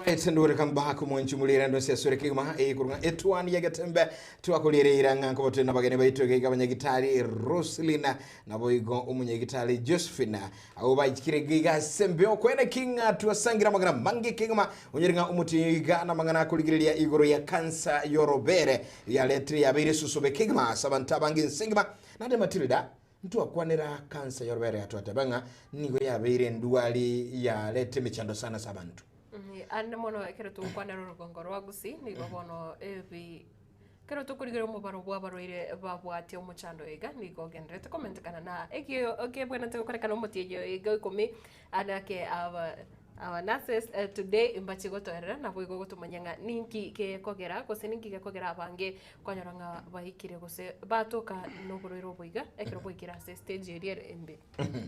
Right, and welcome back mwanchi mulira ndo sesore kigima ekurunga etwani ya getembe twakulire ng'a nkobo tuli nabageni baitu geiga abanyagitari Roselina naboigo omunyagitari Josephine abo baikire geiga ase embeo kwene king'a twasangira amang'ana mange kegima onyore ng'a omotienyi iga namang'ana akorigereria igoro ya kansa yorobere yaretire yabeire susobe kegima ase abanto abange ense engima naende Matilda ntwakwanera kansa yorobere yatwateba ng'a nigo yabeire endwari yareta emechando sana ase abanto. Ande mono ekero togokwanera orogongo rwa Gusii, nigo bono ebi ekero tokorigereria omobaro bwa abarwaire babwatia omochando oyo iga, nigo ogendererete komentekana na ekio ekebwenerete gokorekana omotienyi oyo iga ikomi ande ake aba our nurses today mbache gotoerera naboigo gotomanyia ng'a ninki gekogera gose ninki gekogera abange kwanyora ng'a baikire gose batoka noborwaire obo iga ekero bwaikire ase stage eria ere embe.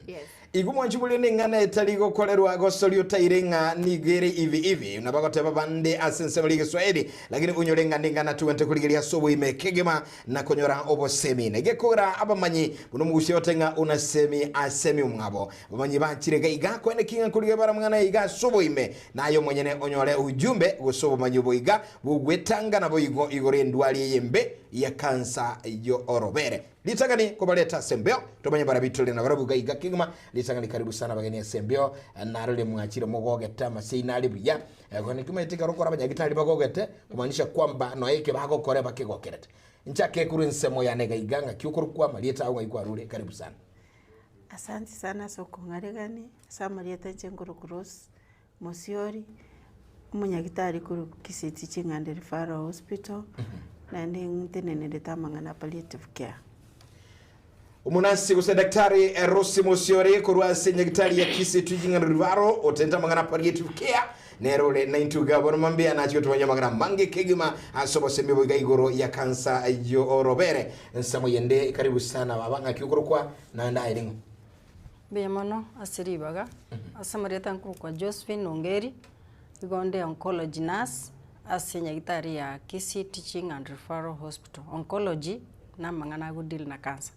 Yes. Igo mwanchi boria neng'ana etari gokorerwa gosoria otaire ng'a nigo ere hivi hivi, na bagoteba bande ase ensemo ri'Egeswahili, lakini onyore ng'a neng'ana togwente korigereria ase oboime kegima na konyora obosemi. Na gekogera abamanyi buna omogusia ote ng'a unasemi asemi omwabo. Abamanyi bachire iga iga koeneki ng'a nkorigereria bare amang'ana aya iga ase oboime, na aye omonyene onyore ujumbe gose obomanyi obo iga bogwetanga naboigo igoro y'endwari eye embe ya kansa y'orobere. Ritang'ani kobareta ase embeo, tomanye barabwo tore nabarabwo iga iga kegima. Ritang'ani karibu sana abageni ase embeo, narore mwachire mogogete amaseino are buya. Koni kimanyete ekero okora abanyagitari bagogete, kumaanisha kwamba nonya eke bagokora bakegokerete. Nchake korwa ensemo yane iga iga ng'aki okorokwa amarieta ao ng'ai kwarure, karibu sana. Asanti sana ase okong'aregani, ase amarieta inche nkorokwa Rose Mosiori, omonyagitari korwa Kisii Teaching and Referral Hospital, naende ntenenerete amang'ana a palliative care. Omonasi gose Daktari Rose Mosiori korwa ase nyagitari ya Kisii Teaching and Referral otente amang'ana a palliative care nere ore naintwe iga bono mambia nache gotomanya amang'ana amange kegima ase obosemi obo iga igoro ya kansa yorobere. Ensemo yende karibu sana baba ng'aki okorokwa naende aye ning'o? Mbuya mono ase ribaga, ase amarieta nkorokwa Josephine Ongeri, igo nde oncology nurse ase nyagetari ya Kisii Teaching and Referral Hospital. Oncology na amang'ana ago deal na cancer.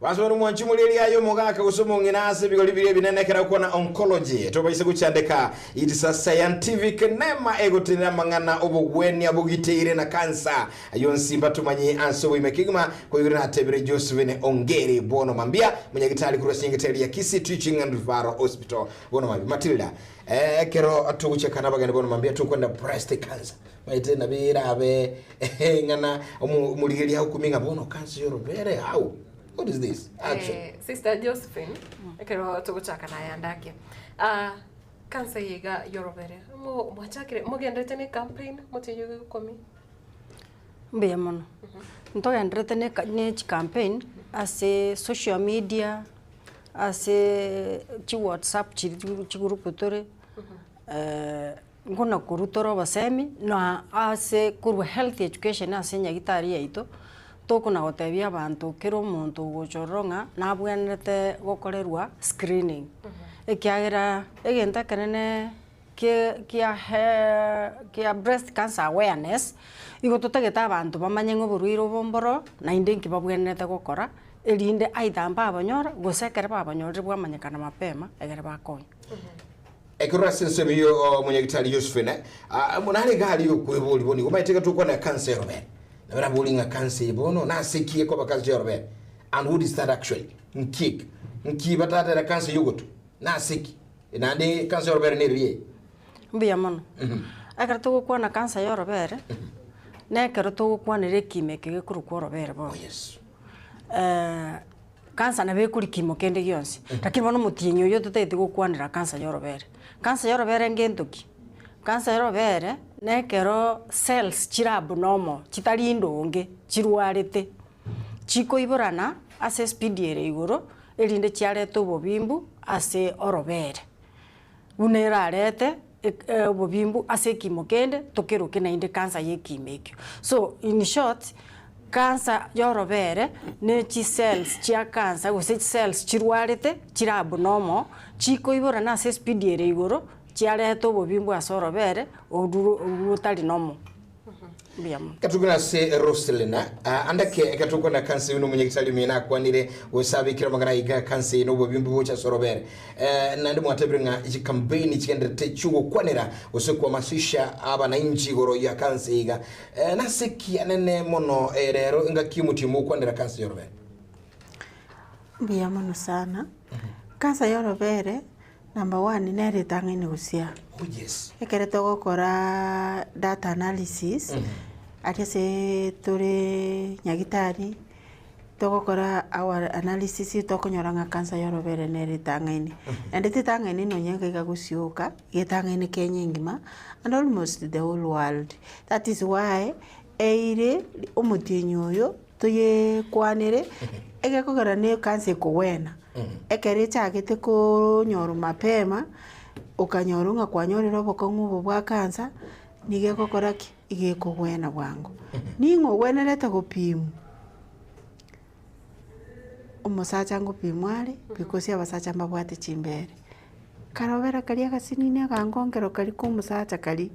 Basubati mwanchi morieri aye omogaka gose omong'ina ase ebigori biria ebinene ekero agokwana oncology. Tobaise gochandeka. It is a scientific name egotenena amang'ana obogwenia bogiteire na cancer. Ayio onsi mbatomanye ase oboime kegima koigure natebire Josephine Ongeri bono mambia monyagitari korwa ase nyagetari ya Kisii Teaching and Referral Hospital bono mambia. Matilda ekero togochakana abageni bono mambia tokwenda breast cancer maete nabo erabe ng'ana omorigereria agokumia ng'a bono cancer yorobere how what is this action. Sister Josephine ekero togochaka naye ande ake cancer eye iga yorobere mwachakire mogenderete ne campaign motienyi oyo ikomi? Mbuya mono. Ntogendererete ne eka ne chicampaign ase social media, ase chiwhatsapp chiria chigroup tore, nkona korwa tore obosemi na ase korwa health education ase enyagitari yaito, tokona gotebia abanto kera omonto ogocha ororo ng'a nabwenerete gokorerwa screening, ekiagera egento ekenene kia kia breast cancer awareness, igo totagete abanto bamanye ng'a oborwaire obo mboro, naende inki babwenerete gokora, erinde either mbabonyora, gose ekero babonyorire bwamanyekana mapema, egere bakonywe. Ekero ase ensemo eyio omonyagitari Josephine, nare iga aria okweboria bono igo omanyete iga tokwana cancer yorobere. Nabo nabori ng'a cancer eye bono nase ki ekoba cancer yorobere? And what is that actually? Nki eke? Nki batatera cancer yogotwa? Nase ki? Naende cancer yorobere neri eye. Mbuya mono. Ekero togokwana cancer ya orobere, na ekero togokwanera ekimo eke gekorokwa orobere bono. Oh yes. Cancer nabo ekori kimo kende gionsi, lakini bono omotienyi oyio totagete gokwanera cancer ya orobere. Cancer ya orobere ngento ki? Cancer ya orobere, na ekero cells chire abnormal, chitari ndonge, chirwarete, chikoiborana ase espeed ere igoro, erinde chiarete obobimbu ase orobere, buna erarete obobimbu ase ekimo kende tokeroke naende cancer ya ekimo ekio. So in short, cancer ya orobere ne chicells chia cancer gose chicells chirwarete chire abnormal, chikoiborana ase espeed ere igoro, chiareta obobimbu ase orobere orwo rotari normal. Mbuya mono. Gatuko ase Roselena, ande ke gatuko na kansa ino omonyagetari omino akwanire gose abekire amang'ana iga kansa ino obobimbu bocha ase orobere. Naende mwatebire ng'a chikampeini chigenderete chiogokwanera gose kuhamasisha abananchi igoro ya kansa iga. Nase ki anene mono rero engaki omotienyi mogokwanera kansa yorobere? Mbuya mono sana. Kansa yorobere, number one nere etang'aini gosia. Oh yes. Ekere togokoraa data analysis, aria ase tore nyagetari, togokora our analysis tokonyora ng'a cancer ya orobere nere etang'aini. Naende tetang'aini nonye iga iga gosioka, iga etang'aini Kenya engima, and almost the whole world. That is why eire omotienyi oyo toyekwanere, egekogera na ekansa ekogwena, ekero echagete koonyorwa mapema, okanyorwa ng'a kwanyorire obokong'u obo bwa cancer, nigo egokora ki? Iga ekogwena bwango. Ning'o ogwenerete gopimwa? Omosacha ngopimwa are, because abasacha mbabwate chimbere. Karobera karia agasinini agangongero karia ka omosacha karia,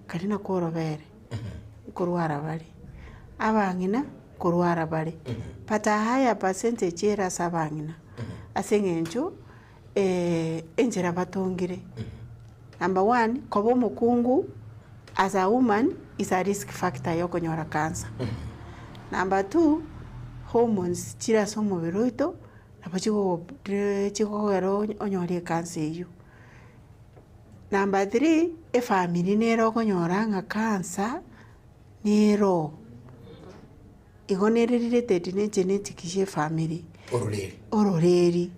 karia nakwo orobere, nkorwara bare, abang'ina nkorwara bare, but a higher percentage ere ase abang'ina, ase eng'encho enchera batongire. Number one, koba omokungu as a woman is a risk factor ya okonyora cancer. Number two, hormones chire ase omobere oito, nabo chigogo chigokogera onyore ecancer eywo. Number three, efamiri nere okonyora ng'a cancer nero, igo nere related ne genetic ya efamiri. Ororeri. Ororeri.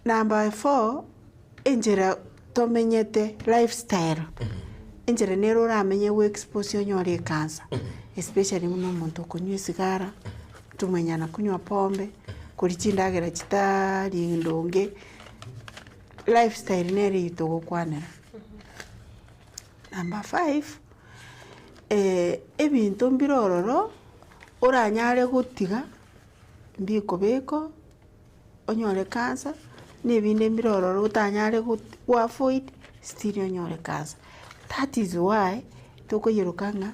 Number four, enchera tomenyete, lifestyle, enchera nere oramenye bwe expose onyore ecancer, especially buna omonto okonywa esigara, tumenya na kunywa pombe, koria chindagera chitaari ndonge, lifestyle nere eywo togokwanera. Number five, ebinto mbire ororo, oranyare gotiga mbikobekwa onyore cancer, na ebinde mbire ororo otanyare go avoid still onyore cancer. That is why tokoyeroka ng'a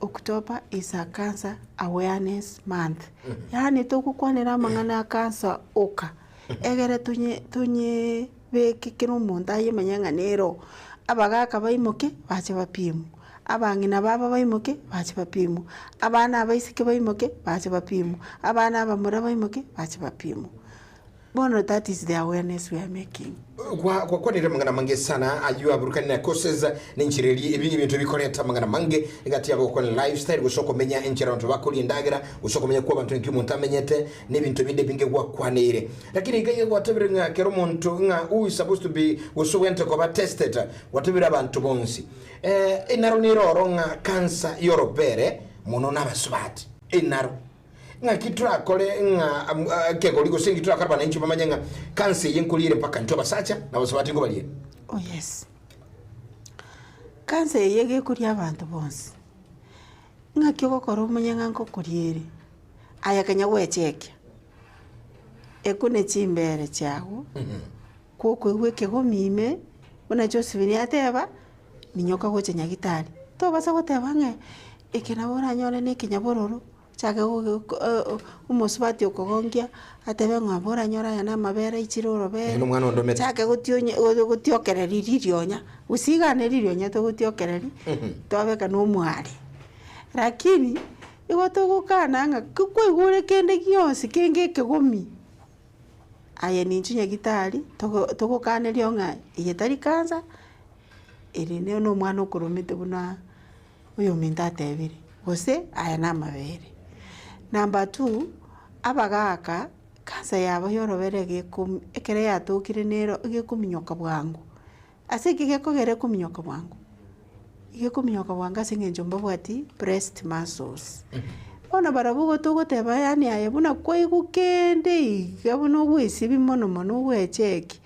October is a cancer awareness month, yaani togokwanera amang'ana a cancer oka, egere tonye tonyebeke kera omonto ayemanye ng'a nero, abagaka baimoke bache bapimwe, abang'ina babo baimoke bache bapimwe, abana abaiseke baimoke bache bapimwe, abana abamura baimoke bache bapimwe. Bono that is the awareness we are making. Gwa- gwakwanire amang'ana amange sana ayio aburukani na causes na enchera eria ebi ebinto bikoreta amang'ana amange egati yabo gokwana lifestyle gose okomenya enchera abanto bakoria endagera gose okomenya kwa abanto nki omonto amenyete na ebinto binde ebinge gwakwaneire lakini iga iga gwatebire ng'a kera omonto ng'a who is supposed to be gose obwenerete koba tested gwatebire abanto bonsi eh, enaro nere oro ng'a cancer yorobere mono nabasubati enaro Ng'aki torakore ng'a ekegori gose inki torakore abananchi bamanye ng'a kansa eye nkoriere mpaka intwe abasacha na abasubati nkobariere? Oh yes. Kansa eye gekoria abanto bonsi. Ng'aki ogokora omanye ng'a nkokoriere? Aye kanya gwechekia, ekune chimbere chiago, kokoigwa ekegomi ime, buna Josephine ateba, minyoka gocha nyagitari. Tobasa goteba ng'a eke nabo oranyore na ekenyabororo, Ochake omosubati okogonkia, atebe ng'a aba oranyore aya na amabere aichire orobere, Ere nomwana onde omete. chake gotionye gotiokereria ririonya, gose iga ne ririonya togotiokereria, twabeka na omware. Lakini, igo togokana ng'a ki kwaigure kende gionsi kenge ekegomi, aye ninchu nyagitari, togo togokaneria ng'a eye tari cancer, ere na omwana okoromete buna. Oyominto atebire, gose aya namabere. Number two, abagaka kansa yabo yorobere egekomi ekero yatokire nero egekominyoka bwango. Ase eki gekogera ekominyoka bwango, egekominyoka bwango ase eng'encho mbabwati breast muscles. Bono barabwo igo togoteba yaani aye buna kwaigwa kende iga buna ogwesibia mono mono ogwecheki,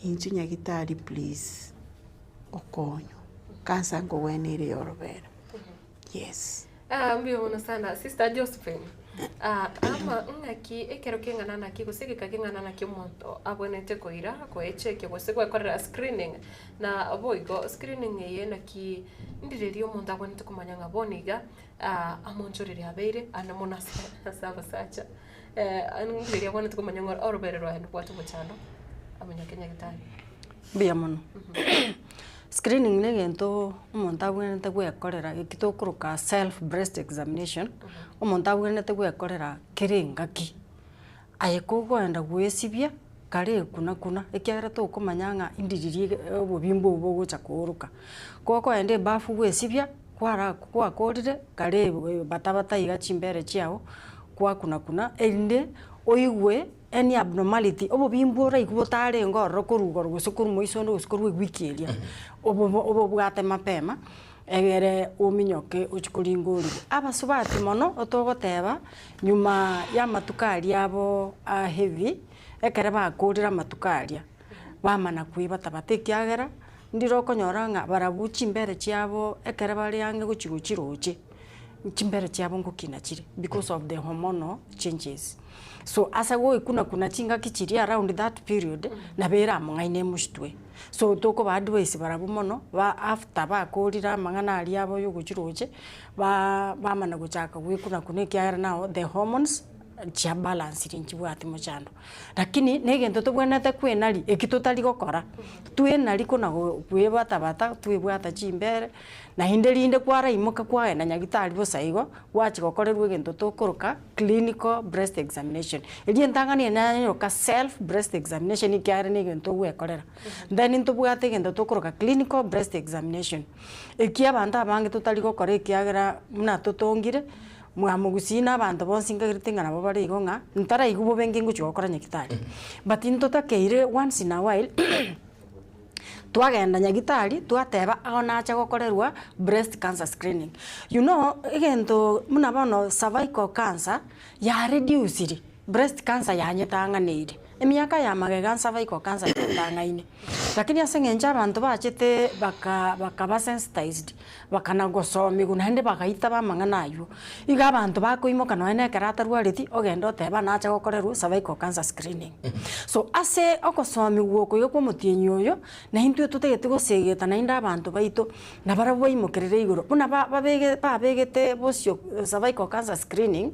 inchuo nyagitari please. Okonywa, kansa nkogwena ere yorobera. Yes. Ah, mbuya mono sana sister Josephine. Ah, ama ng'aki ekero keng'ana naki gose egeka keng'ana naki omonto abwenerete koira koechekia gose gwekorera screening na boigo screening eye naki ndire omonto abwenerete komanya ng'a bono iga ah, amonchoreri abeire ande mono ase ase abasacha ndire abwenerete komanya ng'a orobere rwaye ndobwate omochando amonyoke nyagetari. Mbuya mono. Screening na egento omonto abwenerete gwekorera eki tokoroka self breast examination, omonto abwenerete gwekorera kera engaki. Aye kogoenda goesibia, kare ekuna kuna, ekiagera tokomanya ng'a indiriria ege obobimbe obo bogocha kooroka. Kokoenda ebafu goesibia, kwara kwakorire, kare batabata iga chimbere chiago, kwakuna kuna, erinde oigwe any abnormality, obobimbu oraigwe botarenge ororo korwa igoro gose korwa moiso onde gose korwa ewiki eria, obobo obobwate mapema, egere ominyoke ochie koringa origwe. Abasubati mono otogoteba, nyuma ya amatuko aria abo a heavy, ekere bakorire amatuko aria, bamana koibatabata ekiagera, ndire okonyora ng'a barabwo chimbere chiabo ekere bare ang'e gochia gochiroche, chimbere chiabo ngokina chire because of the hormonal changes. So ase goikuna kuna chingaki chiria around that period, nabo ere amang'aina emoshitwe. So tokoba advise barabwo mono, ba after bakorire amang'ana aria abo ya ogochiroche, ba bamana gochaka goikuna kuna ekiagera now the hormones chia balancire nchibwati mochando. Lakini na egento tobwenerete kwenaria eki totari gokora, twenaria kona go koebatabata twebwata chimbere, naende rinde kwaraimoka kwagenda nyagetari bosa igo, gwachia gokorerwa egento tokoroka clinical breast examination. Eria entang'ani eye nayeroka self breast examination ekiagera na egento ogwekorera. Then ntobwate egento tokoroka clinical breast examination, eki abanto abange totari gokora ekiagera buna totongire, mwamogusii na abanto bonsi nkagerete ng'a nabo bare igo ng'a, ntaraigwa bobe ngengochia gokora nyagetari. But ntotakeire once in a while twagenda nyagitari twateba ao nacha gokorerwa breast cancer screening. You know egento buna bono cervical cancer ya reduciri, breast cancer yanyetang'aneire, emiaka ya magega cervical cancer yetang'aine. Lakini ase eng'encho abanto bachete baka bakaba sensitized, bakana gosomiwa naende bagaitaba amang'ana aywo, igo abanto bakoimoka nonye na ekero atarwareti, ogende otebe nacha gokorerwa cervical cancer screening. So ase ogosomiwa oko iga kwa omotienyi oyo, na intwe totagete gosegeta naende abanto baito, nabarabwo baimokerere igoro, buna ba babege babegete bosio cervical cancer screening,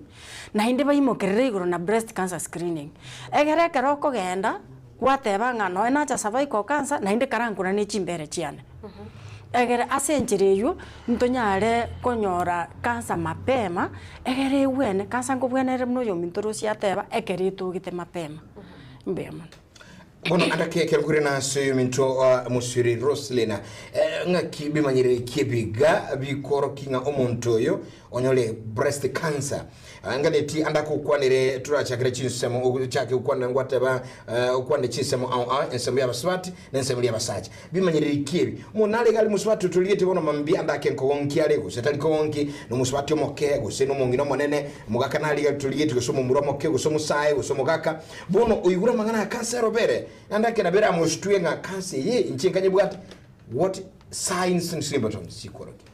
naende baimokerere igoro na breast cancer screening. Egere ekero okogenda, gwateba ng'a nonye nacha cervical cancer, naende karankuna ne chimbere chiane. Egere ase enchera eywo, ntonyare konyora cancer mapema, egere egwene, cancer nkobwenerere buna oyominto rosie ateba, ekero etogete mapema. Mbuya mono. Bono andake ekero kore nase oyominto uh, mosiri Roslyn eh, ng'aki bimanyire ki ebiga bikoroki ng'a omonto oyo onyore breast cancer Nganeti ande akokwanere torachakere chinsemo ochake gokwanera ngwateba okwane chinsemo ao ao ensemo y'abasubati na ensemo y'abasacha bimanyereri ki ebi omonto nare iga ari mosubati otorigetie bono mambia ande ake nkogonki are gose tari kogonki na omosubati omoke gose na omong'ina omonene omogaka nare iga torigetie gose omomura omoke gose omosae gose omogaka bono oigure amang'ana aya kansa erobere ande ake nabo eramositwe ng'a kansa eye inche nkanyebwate what signs and symptoms chikorokia.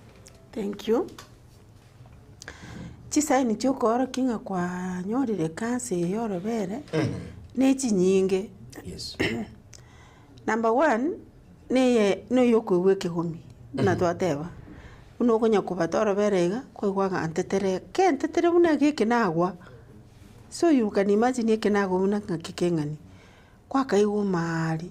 Thank you. Chisaini chiokoorokia ng'a kwanyorire ekansa eye ya orobere, na echinyinge. Yes. Number one, neye noyokoigwa ekegomi, buna twateba, buna okonya kobata orobere iga, kwaigwa ng'a ntetere, kentetere buna geke nagwa, so you can imagine eke nagwa buna ng'aki keng'ani, kwakaigwa omaari.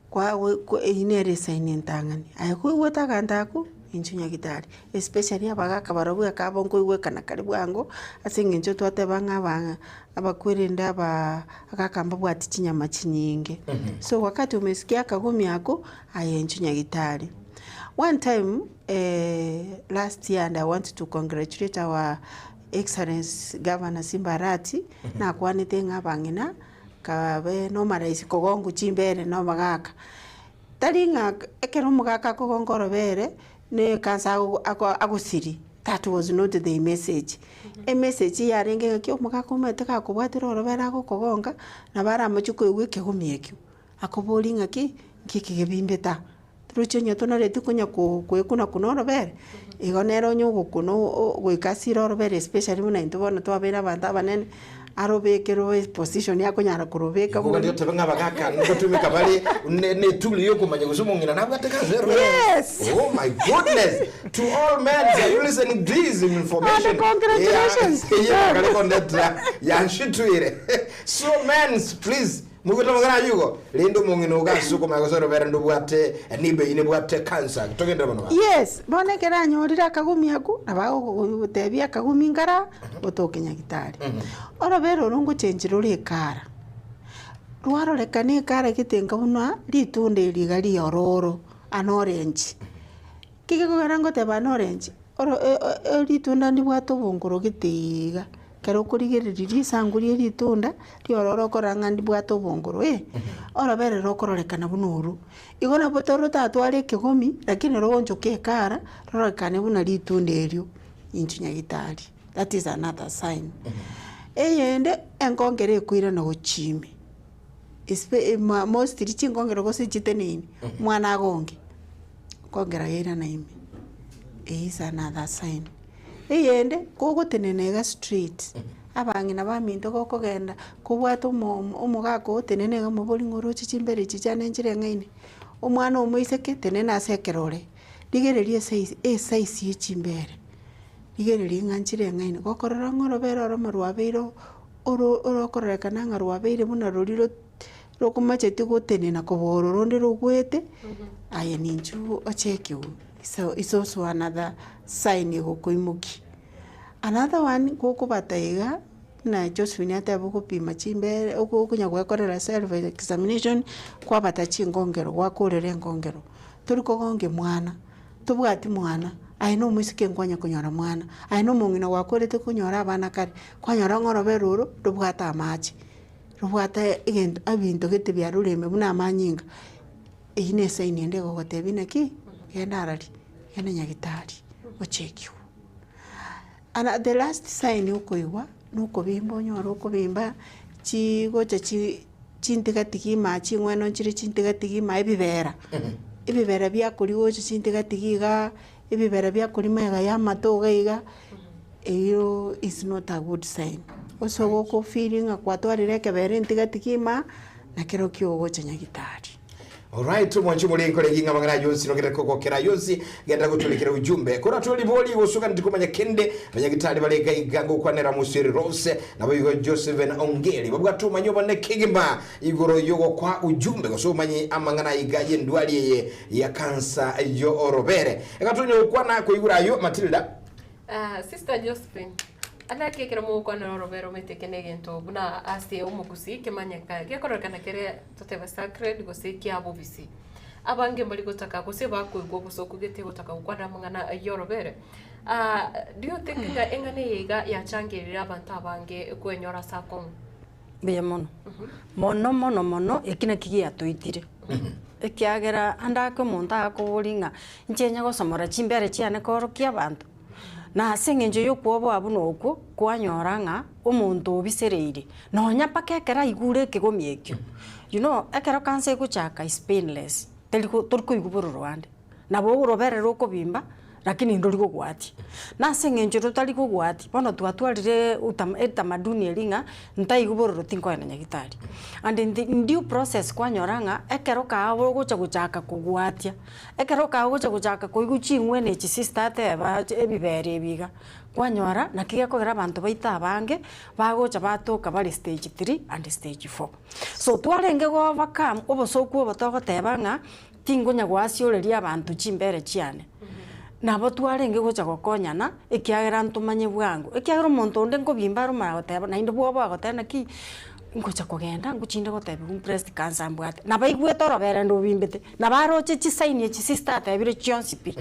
Kwa eyio nere esign entang'ani, aye koigwete aganto akwo, inchuo nyagitari, especially abagaka barobwo ekaba nkoigwekana kare bwango, ase eng'encho twateba ng'a aba abakwerende abaa agaka mbabwati chinyama chinyinge. So wakati umesikia akagumi akwo, aye inchuo nyagitari. One time last year and I want to congratulate our excellence governor Simba Arati, nakwanete ng'a abang'ina. Kabe nomaraisi kogongwa chimbere na omogaka, tari ng'a ekero omogaka akogonka orobere, na ekansa ago ago agosiria, that was not the message. Emessage yarenge ng'aki omogaka omanyete gakobwatera orobere agokogonka, nabo aramochie koigwa ekegomi ekio, akoborie ng'aki, nki eke gebimbete aa, torochi onye tonareti konya ko koekuna kuna orobere. Igo nere onye ogokuna goika asire orobere especially buna intwe bono twabeire abanto abanene, arobekerwe eposition akonyara korobeka Igo gari buya. otebe ng'a abagaka ngotumeka bare ne ne etool ya okomanya gose omong'ina nabwate kansa ya orobere. Yes! Oh my goodness! To all men, are you listening to this information? And congratulations to Yeah, them. kare kondetera yanshitwire. So men, please Moigwete amang'ana ayio igo? Rende omong'ina ogo ase okomanya gose orobere ndobwate enibo eyio nebwate cancer. Togenderere bono baba. Yes, bono ekero anyorire akagumi akwo, nabo agogotebia akagumi nkara, otoke nyagitari. Orobere oro ngochenchi rore ekara, rwarorekana ekara gete nka buna ritunda eri iga riororo, an orange. Ki gekogera ngoteba an orange, oro ritunda ndibwate obonkoro gete iga. Ekero okorigereria risangu rie ritunda, riororo okorora ng'a ndibwate obonkoro eh, orobere rokororekana buna oro. Igo nabo torotatware ekegomi, lakini roonchoke ekara, rororekane buna ritunda erio inche nyagitari, that is another sign. Eyende, enkongera ekoirana gochia ime, espe mostly chinkongera gose chiteneine, omwana agonge, enkongera yairana ime, eyio is another sign. Eyende, kogotenena iga straight, abang'ina baminto gokogenda kobwate omo omogaka ogotenena iga mobori ng'a oroche chimbere echi chiane nchire ng'aini, omwana omoiseke tenena ase ekerore, rigereria esaizi esaizi ya chimbere, rigereria ng'a nchire ng'aini, gokorora ng'a orobere oromo rwabeire oro orokororekana ng'a rwabeire buna roria ro rokomacheti gotenena kobua oro ronde rogwete, aye ninchuo ochekiwe. So is also another sign egokoimokia. Another one gokobata iga, buna Josephine ateba ogopima chimbere oko okonya gwekorera self examination, kwabata chingongero gwakorera engongero, tori kogongia mwana, tobwati mwana, aye na omoiseke nkwanya konyora mwana, aye na omong'ina gwakorete konyora abana kare, kwanyora ng'a orobere oro robwate amache, robwate egento ebinto gete biarure ime buna amanyinga. Eyio nesaini ende egogotebia naki, genda araria, genda nyagitari, ochekiwe. Ana the last sign okoigwa, nokobimba onyore okobimba chigocha chi chintigatigi ime aa ching'weno nchire chintigatigi ime aa ebibera, ebibera biakoria gocha chintigatigi igaa, ebibera biakoria magega ya amato iga iga, eyio is not a good sign. Gose ogo feel ng'a kwatwarire ekebera entigatigi ime aa, nakerokio ogocha nyagitari. Alright, omwanchi omorenge nkore ng'a amang'ana ayio onsi nogende kogokera ayio onsi genda goturekera ujumbe koratore ribori gose oganeti komanya kende abanyagitari bare iga iga ngokwanera Mosiri Rose naboigo Josephen Ongeri babwate obomanyi obonene kegima igoro yogokwa ujumbe gose obomanyi amang'ana iga y'endwari eye ya kansa y'orobere egatonya gokwana koigura ayio Matilda. Ah, Sister Josephine, naki ekero mogokwanera orobere omanyete eke negento buna ase omogusii kemanyeka gekororekana kere totebe sacred gose kia bobisi. Abange mbari gotaka gose bakoigwa obosoku gete gotaka gokwana amang'ana y'orobere. Ah, do you think ng'a eng'ana eye iga yachangerire abanto abange kwenyora ase akong'u? Mbuya mono, mono mono mono eki naki giatoitire, ekiagera ande ake omonto agakoboria ng'a inche onye gosomora chimbere chiane koorokia abanto, na ase eng'encho ya okwoboa buna okwo, kwanyora ng'a omonto obisereire, nonya mpaka ekero aigure ekegomi ekio, you know ekero cancer egochaka is painless, teri go tori koigwa bororo ande. Nabo orobere rokobimba, lakini ndori gogwatia. Na ase eng'encho rotari gogwatia, bono twatwarire utama etamaduni eria ng'a ntaigwe bororo tinkoenda nyagitari. And in the in due process kwanyora ng'a ekero kago ogocha gochaka kogwatia, ekero kago ogocha gochaka koigwa ching'wene echi sister ateba ebibere ebi iga, kwanyora naki gekogera abanto baito abange, bagocha batoka bare stage three and stage four. So twarenge go overcome obosoku obo togoteba ng'a. Tinkonya goasioreria abanto chimbere chiane. Nabo twarenge gocha gokonyana, ekiagera ntomanye bwango, ekiagera omonto onde nkobimba are omanya goteba naende bwoba agoteba naki, ngocha kogenda ngochinde gotebiwa breast cancer mbwate. Nabaigwete orobere ndobimbete, nabaroche chisaini echi sister atebire chionsi pi,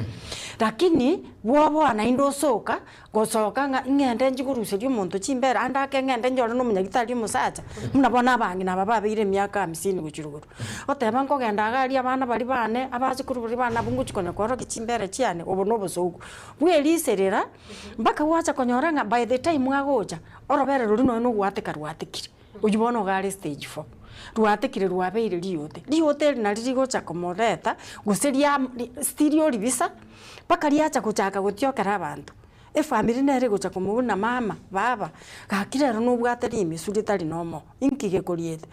lakini bwoboa naende osoka. Gosoka ng'a ing'ende nchie koruseria omonto chimbere ande ake ng'ende nchore na omonyagitari omosacha, buna bono abang'ina aba babeire emiaka hamsini gochia rogoro. Oteba nkogenda iga aria abana baria bane, abachukuru baria bane abwo ngochia konya koorokia chimbere chiane, obo na obosoku. Bweriserera, mpaka gwacha konyora ng'a by the time agocha, orobere roria nonye na ogwateka rwatekire, oywo bono iga are stage four. Rwatekire rwabeire riote. Riote eri nari rigocha komoreta, gose ria still oribisa, mpaka riacha gochaka gotiokera abanto. Efamiri nere egocha komobuna mama, baba, gaki rero nobwate rimisu ritari nomo, inki gekoriete?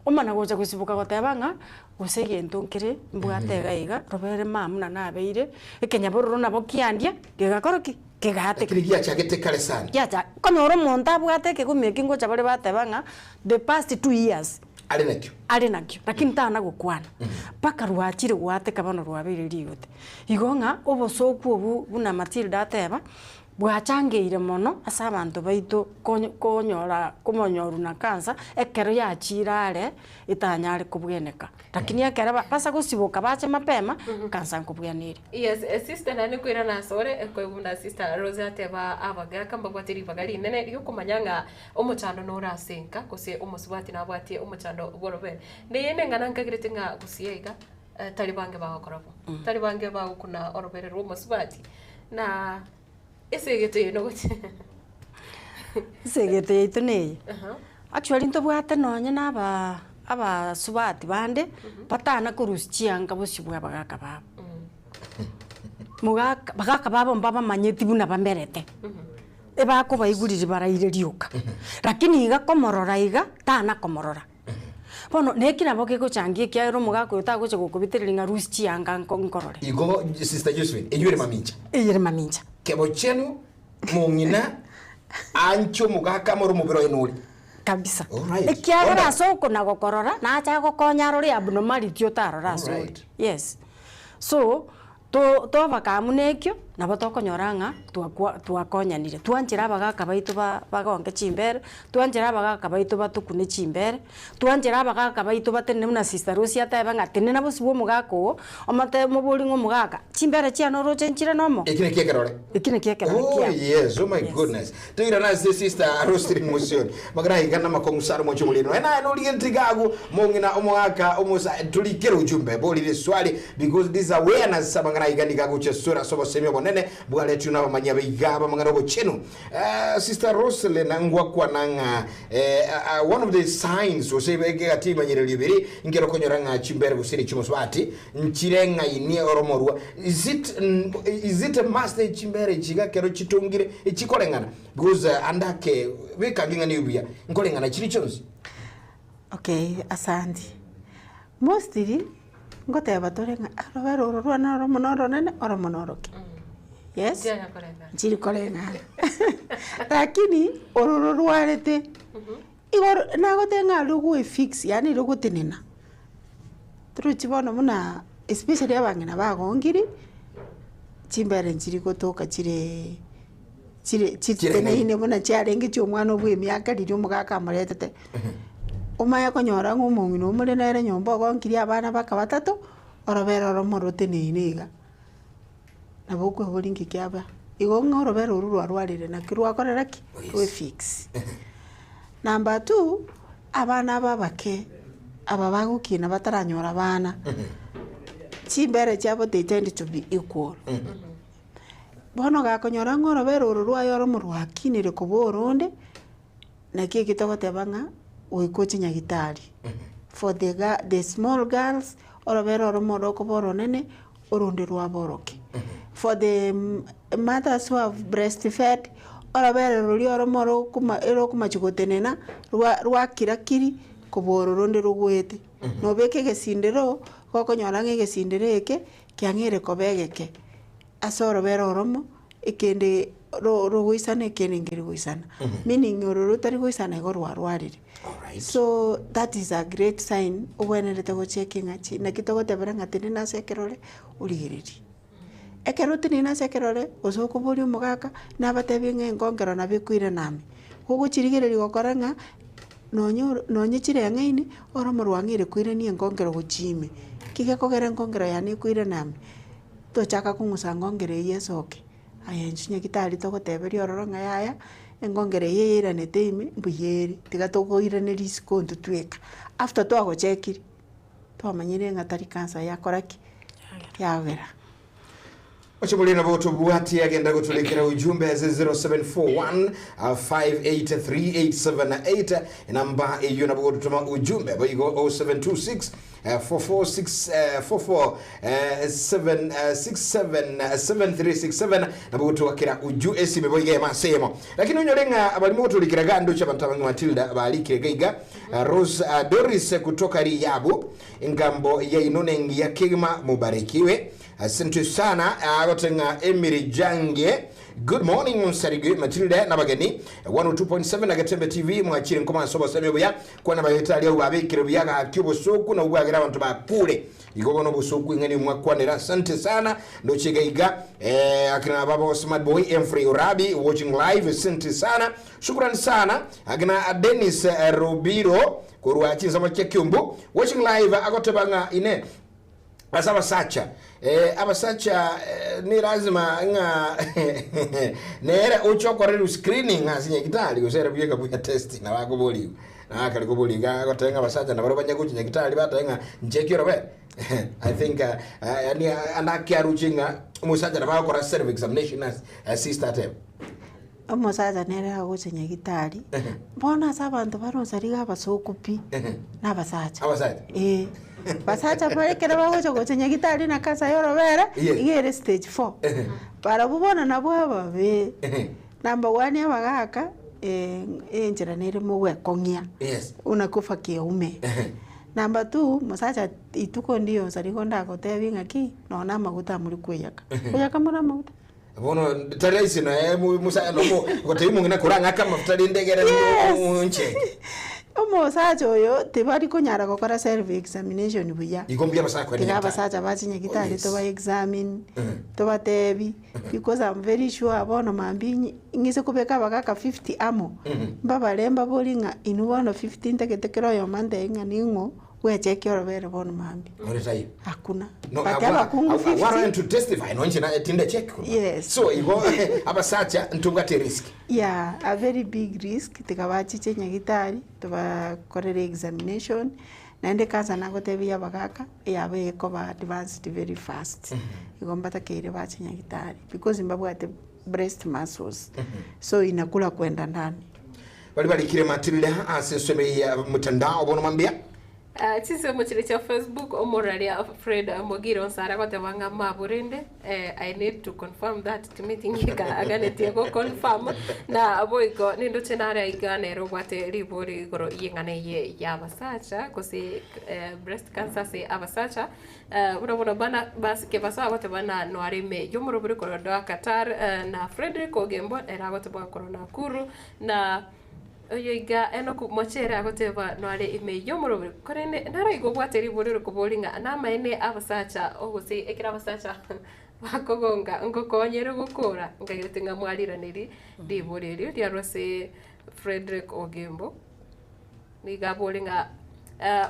Omana gocha gosiboka goteba ng'a, gose egento nkere mbwate iga iga, robere mama buna nabeire, ekenyabororo nabo kiandia, gegakora ki? Kegaateka. Lakini giachagete kare sana. Giacha, okonyora omonto abwate ekegumi eki ngocha bare bateba ng'a the past 2 years Are nakio. Are nakio, lakini tana gokwana, mpaka rwachire goateka bono rwabeire rigote. Igo ng'a obosoku obwo buna Matilda ateba, bwachangeire mono ase abanto baito konyo konyora komonyorwa na cancer, ekero yachire are etanyare kobweneka. Lakini ekero ba basa gosiboka bache mapema, cancer nkobwena ere. Yes, sister naende nkoirana asore, nkoigwa buna sister Rose ateba abagaka mbabwate ribaga rinene riokomanya ng'a omochando nore ase enka, gose omosubati nabwatie omochando bw'orobere. Neye neng'ana nkagerete ng'a gusii iga, tari bange bagokora bo, tari bange bagokuna orobere rwa omosubati, na ase egento eye nogochi Ase egento yaito neye, actually ntobwate nonye na aba abasubati bande, batana korusia chianga bosio bwa abagaka babo. Mogaka bagaka babo mbabamanyeti buna bamerete, ebakobaiguriri baraire rioka, lakini iga komorora iga, tana komorora. Bono neki nabo kegochangia ekiagera omogaka oyo tagocha gokobitereria ng'a rusia chianga nko nkorore. Igo sister Josephine, eywo ere mamincha. Eywo ere mamincha. Kebochenu, mong'ina, anche omogaka amore omobere oye nore. Kabisa. Alright. Ekiagera Wonderful. ase okona gokorora, nache agokonya arore abnormality otarora ase ore. Alright. Yes. So, to tobakamu na ekio, nabo tokonyora ng'a twakwa twakonyanire. Twanchera abagaka baito ba bagonke chimbere, twanchera abagaka baito batokune chimbere, twanchera abagaka baito batenene buna sister Rose atebe ng'a tenena bosio bwa omogaka oo, omote omobori ng'a omogaka, chimbere chiane oroche nchire nomo. Eki naki ekerore. Eki naki ekerore Oh kiabo. yes, oh my Yes. goodness. Toirane ase sister Roselyn Musioni. Magana aiga namakong'u sana omochie omorero. Naye naye norigente iga agwo mong'ina omogaka omosa torikere ujumbe borire swali because this awareness amang'ana aiga niga agochia sura ase obosemi obonene bwaretwe na abamanyia baiga abamang'ana obochenu. Eh, sister Roselyn ngwakwana ng'a eh, ah, one of the signs gose egati ebimanyererio biri nkero okonyora ng'a chimbere gose ere chimosubati nchire ng'ainie oromorua. Is it, is it a must chimbere echi iga ekero chitongire echikoreng'ana? Because ande ake beka ng'ina nigo buya nkoreng'ana chiri chionsi. Okay, asanti. Mostly, ngoteba tore ng'a orobere oro rwane oromo na oronene, oromo na oroke. Yes? Nchianya koreng'ana. Nchiri koreng'ana. Lakini, oro rorwarete, igo nagoteba ng'a rogoefix yaani rogotenena, torochi bono buna especially abang'ina bagongiri, chimbere nchiri gotoka chireee chire chiteneine buna chiarenge chia omwana obwa emiaka riria omogaka amoretete. Omanye konyora ng'a omong'ina omore nere nyomba ogonkirie abana baka batato, orobere oromo roteneine iga. Nabo okoeboria nki kiaba, igo ng'a orobere orwo rwarwarire naki rwakorera ki? Rwe fix. Number two, abana aba abake, aba bagokina bataranyora abana, chimbere chiabo they tend to be equal. Bono gakonyora ng'a orobere oro rwaye oromo rwakinire koba oronde, naki eki togoteba ng'a goika oche nyagetari. For the ga the small girls, orobere oromo rokoba oronene, oronde rwaba oroke. For the mothers who have breastfed, orobere roria oromo rokoma erokomachi gotenena, rwa rwakira kiri, kobua oro ronde rogoete. Nobeka egesindero, gokonyora ng'a egesindero eke, kiang'eire koba egeke, ase orobere oromo, ekende ro rogoisana ekende nkeri goisana. Meaning oro rotari goisana igo rwarwarire. Alright. So that is a great sign obwenerete gochecki ng'a chi naki togotebera ng'a tenena ase ekerore origererie. Ekero oteneine ase ekerore, gose okoboria omogaka, nabatebie ng'a enkongero nabo ekoirana ime. Gogochirigereria gokora ng'a nonye oro nonye chireng'aini, oromo rwang'eire koirania enkongero gochia ime. Ki gekogera enkongero yane ekoirana ime, tochaka kong'usa nkongero eywo esoke, aye inche nyagetari togoteberia ororo ng'a yaya, enkongero eye yairanete ime, mbuya ere, tiga tokoiraneria isiko intwe tweka. After twagochekire, twamanyire ng'a tari cancer yakora ki? Yagera. Oche nabo tobwati agenda goturekera ujumbe ase 0741 583878 enamba eyio nabo gotutoma ujumbe boigo 0726 446 44 7 67 7367 nabo gotwakera uju esime boiga ema ase emo lakini onyore ng'a barimo goturikera gando cha abanto abange Matilda barikire gaiga Rose Doris kutoka Riyabu engambo yaino nengiya kegima mubarikiwe Asante sana agote ng'a Emily Jange Good morning Nsarigwe Matilda nabageni 102.7 na Getembe TV mwachire nkomanso obosemi obuya kwana bagetari abo babekire buya gaki obosoku na obwagera abanto bakure igo bono obosoku ing'ani mwakwanera asante sana ndoche gaiga eh, akina baba smart boy Emfrey Urabi watching live asante sana shukrani sana akina Dennis eh, Rubiro korwa chinsamo chia Kiumbu watching live agoteba ng'a ine ase abasacha eh, abasacha eh, ni lazima ng'a nere oche okorerwa screening ase nyagitari gose ere buya buya test na bakoboriwa nakari koboriga agoteba ng'a abasacha nabaro banya gocha nyagitari bateba ng'a ncheki orobe I think uh, uh, yani anakiaruche ng'a omosacha nabo agokora self examination as uh, sister ateba Omosacha nere agocha nyagitari, bono ase abanto bare onsari iga abasoku pi, na abasacha. Abasacha? Eh, basacha bare ekero bagocha gocha nyagitari na kansa ya orobere, Yes. iga ere stage four. Barabwo bono nabwo ababe, number one abagaka, enchera nere mogwekong'ia, Yes. unakufa kiume. Number two, mosacha ituko ndiyo onsari igo ndagotebie ng'aki, nonya na amaguta amori koiyaka. Koiyaka more amaguta? Bono tari rahisi noe musa nomo gotebia omong'ina korang'ake amafuta rinde egere Yes. oncheke. Omosacha oyo tibari konyara gokora self examination buya. Igo mbuya abasacha kwenda Tiga nyagetari. abasacha bache nyagitari Oh, yes. toba examine, tobatebi, because I'm very sure bono mambia inye ng'ise kobeka abagaka 50 amo, mbabare mbabori ng'a inwe bono 50 ntagete kera oyomo antebi ng'a ning'o Bwecheki orobere bono mambia. Ore taiyo. Hakuna. No, But I wa- abakungu I- I 50. want to testify nonche na tinde check. Yes. So igo abasacha ntobwate risk. Yeah, a very big risk tiga bachiche nyagitari tobakorere examination naende kansa nagotebia abagaka yabo ekoba advanced very fast igo mbatakeire bache nyagitari because mbabwate breast muscles so inakula kwenda ndani. Baria barikire Matilda ase ensemo eye ya mtandao bono mambia. Ah, chinsemo chiria chia Facebook omoraria Fred Mogire Onsare agoteba ng'a mabu rende eh, I need to confirm that timeti ng'ika aganetie go confirm na boigo nindoche nare aiga nere obwate ribori igoro y'eng'ana eye ya abasacha gose eh, breast cancer ase abasacha eh, buna bono bana basike baso agoteba na noare ime y'omorobori korwa Doha Qatar eh, na Fredrick Ogembo ere agoteba korwa Nakuru Na oyo iga Enoku mochere agoteba noare ime y'omorobiri, korende naro iga obwate ribori rikobori ng'a namaene abasacha gose ekero abasacha bakogonga ngokonyere gokora, nkagerete ng'a mwariraneri ribori erio riarwa ase Fredrick Ogembo. Nigo abore ng'a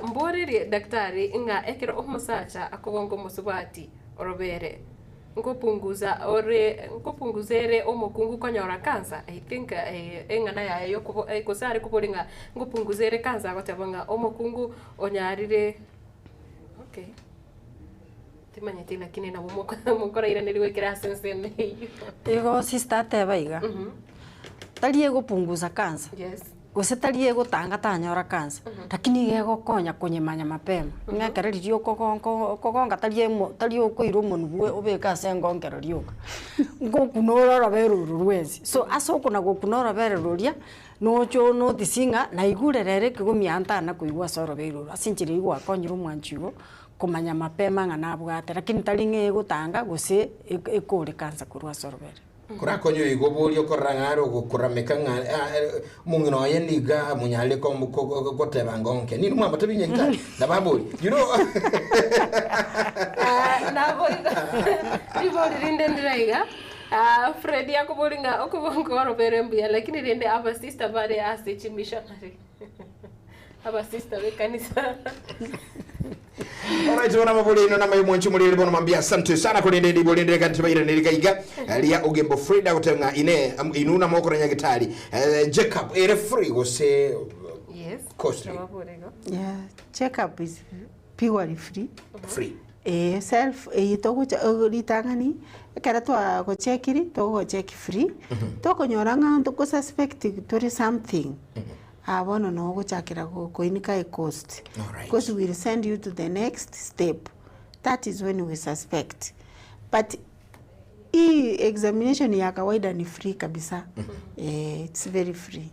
mborerie daktari ng'a ekero omosacha akogonga omosubati orobere Nkopunguza ore nkopunguza ere omokungu konyora cancer? I think eng'ana yaye yokobo gose are koboria ng'a nkopunguza ere cancer agoteba ng'a omokungu onyarire okay timanyeti lakini nabo moko mokorairaneria goikera ase ensemo eywo. Igo sister ateba iga, tari egopunguza cancer. Yes. Gose tari egotanga tanyora kansa, lakini iga egokonya konyemanya mapema, ng'a ekero riria okogonka okogonka tari emo tari okoira omonwe bwe obeke ase engonkero rioka, ngokuna ore orobere oro rwensi. So ase okona gokuna orobere roria, noche onotice ng'a naigure rero ekegomia ntana koigwa ase orobere oro, ase enchera eywo gwakonyire omwanchi igo, komanya mapema ng'a nabwate, lakini tari ng'a egotanga gose ekore kansa korwa ase orobere. Korakonye oyo igo oborie okorora ng'a are ogokorameka ng'a omong'ina oye nigo amonyarire goteba ngonke. Ninwe mwamotebi nyagetari? Nabo aborie. You know. Nabo igo ribori rinde ndire iga, Freddy akobori ng'a okogonka orobere mbuya lakini rende abasista bare ase chimissionary. Abasista b'ekanisa. Alright, bono amabori aino namaye mwanche omorere bono mambia asante sana korende ribori rinde reka tibairanerie gaiga ria ogembo Frida goteba ng'a ine am- inwe namokora nyagitari eh, Jacob ere free gose Yes. Costly. Nababore igo. Yeah, check up is purely free. free. Eeh self eye togocha ritang'ani, ekero twagochekiri, togogocheki free, tokonyora ng'a ntogosuspect tore something, ah bono noo ogochakera koinika ecost. Alright. Because we will send you to the next step, that is when we suspect. But hii examination ya kawaida ni free kabisa, eh it's very free.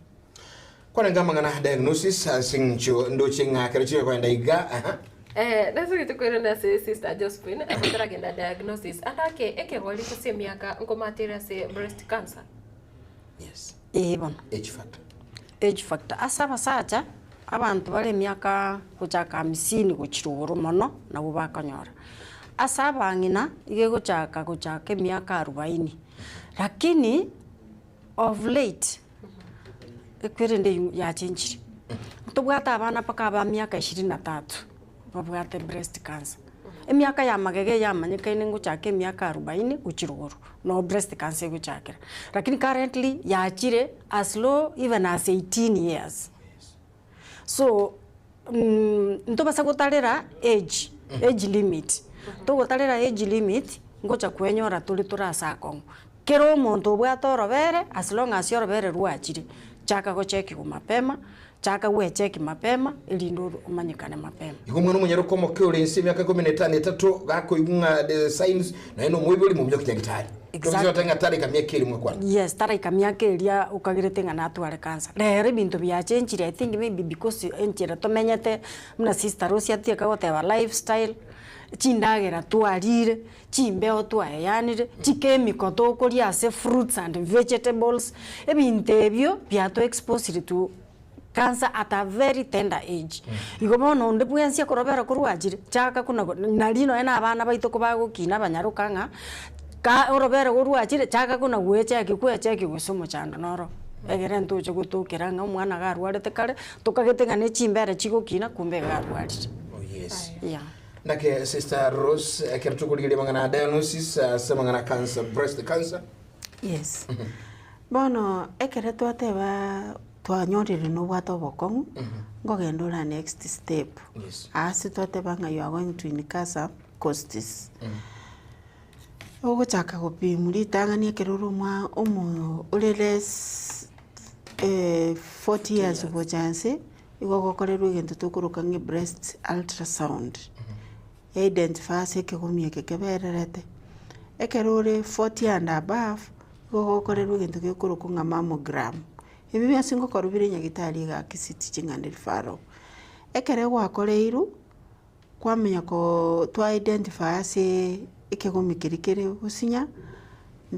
Kwarenge amang'ana diagnosis ase eng'encho ndoche ng'a kero chiria kogenda iga aha. Eh, nasegete koirana ase sister Josephine, agotaragenda diagnosis, ande ake ekegori gose emiaka nkomatere ase breast cancer. Yes. Ee bono. Age factor. Age factor. Ase abasacha, abanto bare emiaka gochaka hamsini gochia rogoro mono, nabwo bakonyora. Ase abang'ina, iga egochaka gochaka emiaka arubaini, lakini of late, ekwerende eywo yachenchire, ntobwate abana mpaka aba miaka ishirini na tatu, babwate breast cancer. Emiaka ya magega eyamanyekaine ngochaka emiaka arubaini gochia rogoro, no breast cancer egochakera. Lakini currently yachire as low even as 18 years. So, ntobasa gotarera age, age limit, togotarera age limit, ngocha kwenyora tore tore ase akong'u. Kera omonto obwate orobere, as long as orobere rwachire, chaka gochekiwa mapema, chaka gwecheki mapema, erinde oro omanyekane mapema. Igo omwana omonyaroka omoke ore inse emiaka ikomi na etano etato gakoigwa ng'a the signs naye nomoibori mominyoki nyagitari. Exactly. Tobisa ng'a taraika miaka eria mwakwana. Yes, taraika miaka eria okagerete ng'a natware cancer. Rero ebinto biachenchire I think maybe because enchera tomenyete, buna sister Rose atieka goteba lifestyle, chindagera twarire, chimbeo twaeanire, chikemiko tokoria ase fruits and vegetables, ebinto ebio biato exposire to cancer at a very tender age. Igo bono onde bwensi ekorobera korwa achire, chaka kuna nari nonye na abana baito kobagokina abanyaroka ng'a, ka orobere korwa achire chaka kuna gwecheki gwecheki gose omochando noro. Egere ntoche gotokera ng'a omwana iga arwarete kare, tokagete ng'a ne chimbere chigokina kumbe iga arwarire. Oh yes. Yeah. Nake Sister Rose, ekero tokorigereria amang'ana a diagnosis ase amang'ana a cancer, breast cancer. Yes. Bono ekero twateba twanyorire nobwate obokong'u, nkogenda ora next step. Yes. Ase twateba ng'a you are going to incur some costs. Ogochaka gopimwa ritang'ani ekero ore omwa omo ore less 40 years gocha inse, igo ogokorerwa egento tokoroka ng'a breast ultrasound, ya identify ase ekegomia eke kebererete. Ekero ore 40 and above, igo ogokorerwa egento gekorokwa ng'a mammogram. Ebi bionsi ngokorwa bire nyagetari igaa Kisii Teaching and Referral. Ekero gwakoreirwe, kwamanya koo twa identify ase ekegomi keria kere gosinya,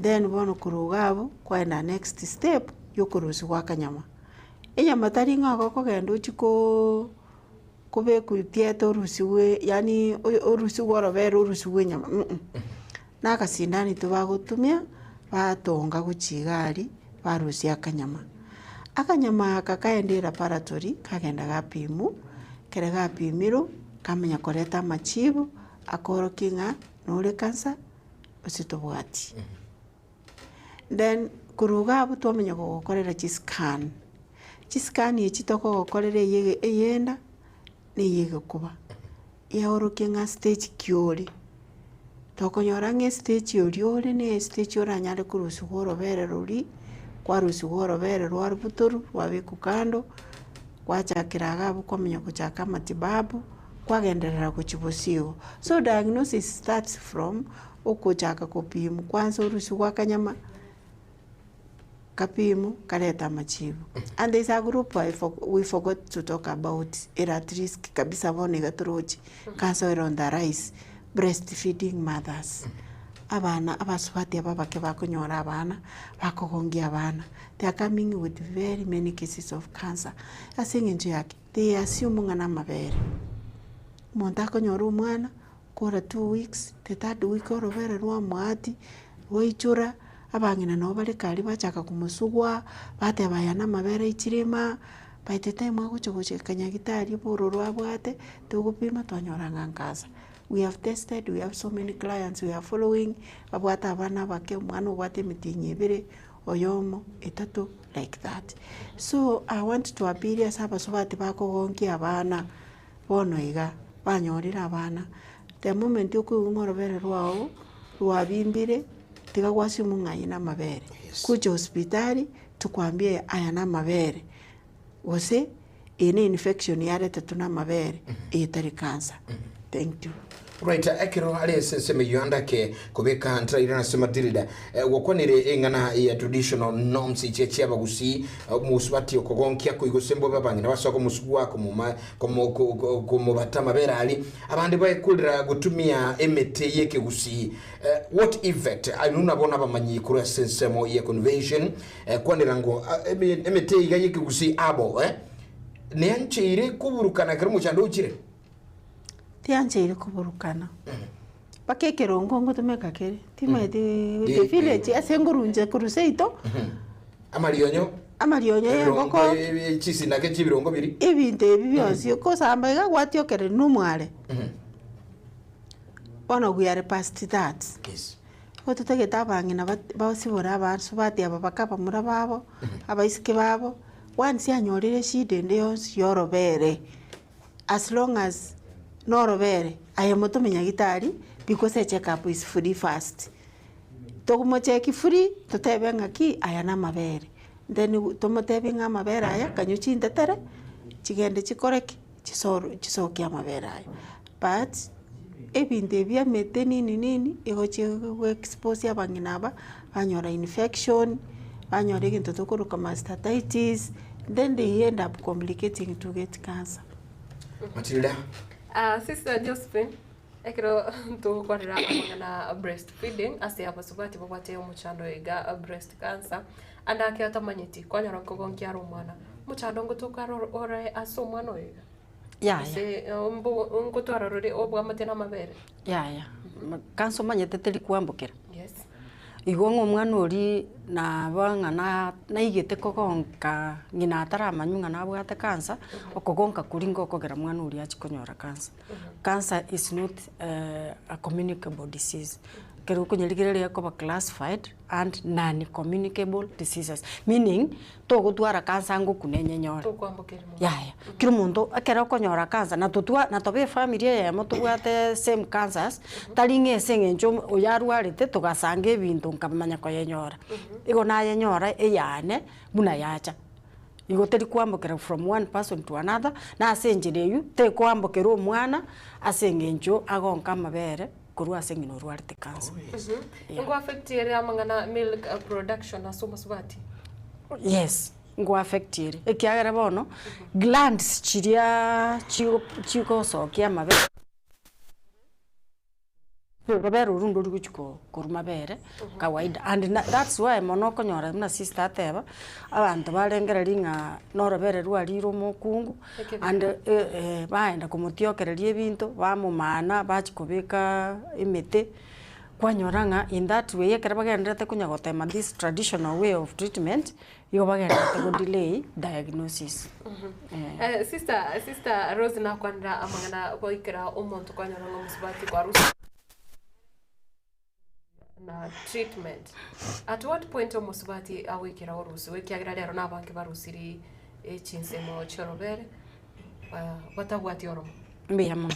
then bono korwa iga abwo, kwaenda next step ya okorusiwa akanyama. Enyama tari ng'a gokogenda ochie koo kobekwa theatre orusiwe yaani orusiwe orobere orusiwe enyama mh, na agasindani tobagotumia, batonga gochia iga aria, barusia akanyama. Akanyama aka kaenda elaboratory, kagenda gapimwa, ekere gapimirwe, kamanya koreta amachibu, akorokia ng'a nore cancer, gose tobwati. Then korwa iga abwo twamanya gogokorera chiscan, chiscan echi tokogokorera eye eyenda, na eye egokuba, yaorokia ng'a stage ki ore. Tokonyora ng'a estage oria ore na estage oranyare korusiwa orobere roria, kwarusiwa orobere rwarubutorwa rwabekwa kando, gwachakera iga abwo kwamanya gochaka amatibabu, kwagenderera gochia bosio igo. So diagnosis starts from okochaka kopimwa kwanza orusiwe akanyama, kapimwa kareta amachibu. And there is a group I for we forgot to talk about ere at risk kabisa bono iga toroche, cancer ere on the rise, breast feeding mothers. Abana abasubati aba abake bakonyora abana, bakogongia abana, they are coming with very many cases of cancer, ase eng'encho ya ki? They assume ng'a namabere. Omonto akonyora omwana, Kora 2 weeks, the third week orobere rwamoatia, rwaichora, abang'ina nabo bare kare bachaka komosugua, bateba aya namabere aichire imaa, by the time agocha gochika nyagetari obororo abwate, togopima twanyora ng'a nkansa. We have tested, we have so many clients we are following, babwate abana abake, omwana obwate emetienyi ebere, oyomo, etato, like that. So, I want to appeal ase abasubati bakogonkia abana, bono iga, banyorire abana. The moment okoigwa ng'a orobere rwao rwabimbire, tiga gwasumwa ng'a aye namabere. Kuja hospitali, tokwambie aya namabere, gose eye ne infection yaretetwe namabere, eye tari cancer. Thank you. Right, ekero are ase ensemo eyio ande ake kobeka ntraire ase Matilda eh, gwakwanire eng'ana ya traditional norms echi chia abagusii eh, omosubati okogonkia koigose mbobe abang'ina basoa komosugua komoma komo ko- ko- komobata amabere aria abande baekurera gotumia emete y'ekegusii eh, what effect inwe nabo nabamanyi korwa ase ensemo ya convention eh, kwanera ngo ah, eme- emete iga y'ekegusii abo eh, neancheire koburukana ekero omochando ochire Tiancheiri koburukana, mpaka ekerongo ngotumeka kere, timaeti the village ase ngorunche korwa seito, Amarionyo, amarionyo ya ebirongo, engoko, chisinake chi'ebirongo biria. ebinto ebi bionsi, okosamba iga gwatiokereri na omware. Bono we are past that. Yes. Igo totagete abang'ina bat basibore abasubati aba baka abamura babo, abaiseke babo, once anyorire eshida ende yonsi ya orobere. As long as norobere aye motome nyagitari because a check up is free first. Togomocheki free totebe ng'aki aya namabere then tomotebie ng'a amabere aya kanywa chintetere chigende chikore ki chisoro chisokie amabere aya. But ebinto ebi emete nini nini egochi go expose abang'ina aba banyora infection, banyora egento tokoroka mastatitis, then they end up complicating to get cancer. Matilda. Ah, Sister Josephine, ekero togokwanera amang'ana a breast feeding ase abasubati babwate omochando iga a breast cancer, ande ake otamanyeti, kwanyora nkogonkia are omwana, omochando ngotoka are ore ase omwana oyo iga? Yaya. Gose mbo ngotwara rore obwamate na amabere? Yaya, kansa omanyete teri kwambokera. Yes. Igo ng'a omwana oria naba ng'a na naigete kogonka ng'ina ataramanywa ng'a nabwate cancer, okogonka koria ngokogera mwana oria achie konyora cancer. Cancer is not a communicable disease, ekero okonyerigereria ekoba classified and non communicable diseases, meaning togotwara cancer ngokuna enyenyore. Tokwambokeria mono. Yaya, kera omonto ekero okonyora cancer na totwa na tobe efamiri eyemo tobwate same cancers, tari ng'a ase eng'encho oyo arwarete togasanga ebinto nkamanya koyenyora. Igo nayenyora eyane buna yacha. Igo teri kwambokera from one person to another, na ase enchera eywo, tekoambokera omwana ase eng'encho agonka amabere korwa ase ng'ina orwarete cancer. Yeah. Nko affect ere amang'ana milk production ase omosubati? Yes, nko affect ere, ekiagera bono, glands chiria chigo chigosokia amabere orobere orwo ndori gochi ko korwa mabere kawaida and na that's why mono okonyora buna sister ateba, abanto barengereria ng'a norobere rwarire omokungu, and baenda komotiokereria ebinto, bamomana, bachia kobeka emete. Kwanyora ng'a in that way ekero bagendererete konya gotema this traditional way of treatment, igo bagendererete go delay diagnosis. Eh. Sister, sister Rose nakwanera amang'ana goikera omonto kwanyora ng'a omosubati kwarusia na treatment. At what point omosubati agoikera orusiwe ekiagera rero na abange barusiri chinsemo chiorobere batabwati oromo. Mbuya mono.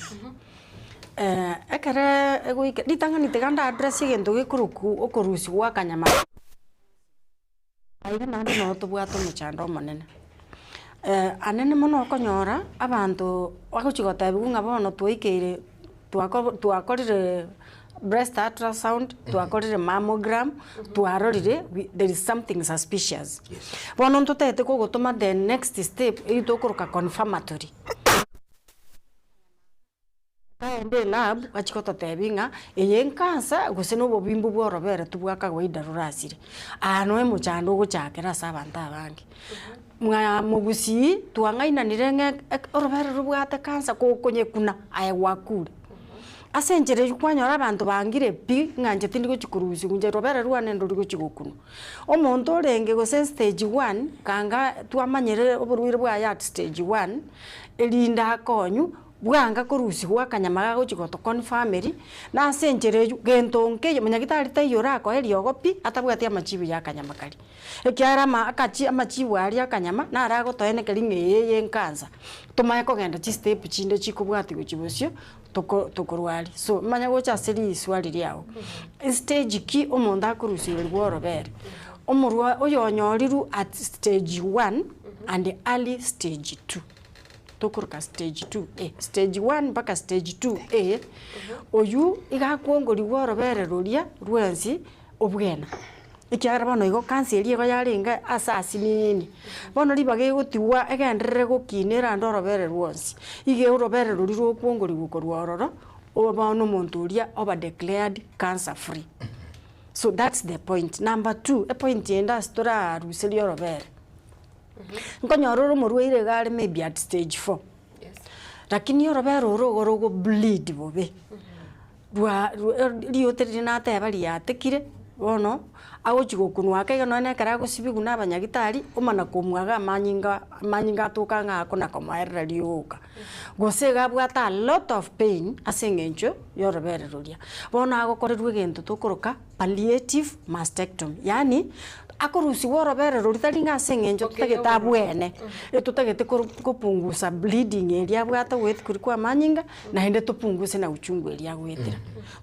Ekere egoika ritang'ani tiga nda address egento gekorokwa okorusia gwa akanyama. Aiga naende noo tobwate omochando omonene. Anene mono okonyora, abanto bagochia gotebiwa ng'a bono twaikeire twako twakorire breast ultrasound, twakorire mammogram, twarorire we there is something suspicious. Bono ntotagete kogotoma the next step eywo tokoroka confirmatory. Twaenda elab bachia gototebia ng'a eye nkansa gose na obobimbu bwa orobere tibwa kawaida rorasire. Aa noe omochando ogochakera ase abanto abange. Mwa mogusii twang'ainanire ng'a ek orobere robwate kansa gokonyekuna aye gwakure. Ase enchera eywo kwanyora abanto bangire pi ng'a inche tindi gochia korusiwa inche robere rwane ndori gochia gokunwa. Omonto orenge gose stage one kanga twamanyire oborwaire bwaye at stage one, erinde akonywe. Bwanga korusigwa akanyama gagochia gotoconfirmeri, na ase enchera eywo, gento nkeiyo monyagitari taiyo orakoe eriogo pi, atabwati amachibu ya akanyama karia. Ekiagera ama akachi amachibu aria akanyama, naro agotoenekeria ng'a eye enkansa, tomanye kogenda chistep chinde chikobwatia gochia bosio, toko tokorwaria. So, manye gocha ase riswari riago, estage ki omonto akorusigerwa orobere, omorwa oyonyorirwe at stage one and early stage two. Tokoroka stage 2A, stage 1 mpaka stage 2A, oywo iga akwongorigwa orobere roria rwensi obwena. Ekiagera bono igo cancer eria igo yarenge ase asinini, bono ribaga egotigwa egenderere gokina erande orobere rwonsi, iga orobere roria rokwongorigwa korwa ororo, obe bono omonto oria oba declared cancer free. So that's the point. Number two, epoint ende ase toraruserie orobere. Nkonyora ore omorwaire iga are maybe at stage 4 lakini orobere oro igo rogo bleed bobe, rwa rwa riote riria nateba riatekire, bono agochi gokunwa ake iga nonye na ekero agosibiwa na abanyagitari, omana komwaga amanyinga amanyinga atoka ng'a akona komoerera rioka. Gose iga abwate a lot of pain ase eng'encho ya orobere roria. Bono agokorerwa egento tokoroka palliative mastectomy, yaani akorusiwa orobere roria tari ng'a ase eng'encho totagete abwene, etotagete koro kopungusa bleeding eria abwate ogoetia koria kwa amanyinga, naende topunguse na uchungu eria agoetera.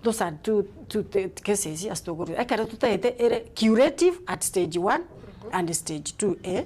Those are two two cases ase tokorusia. Ekero totagete ere curative at stage one and stage two eh,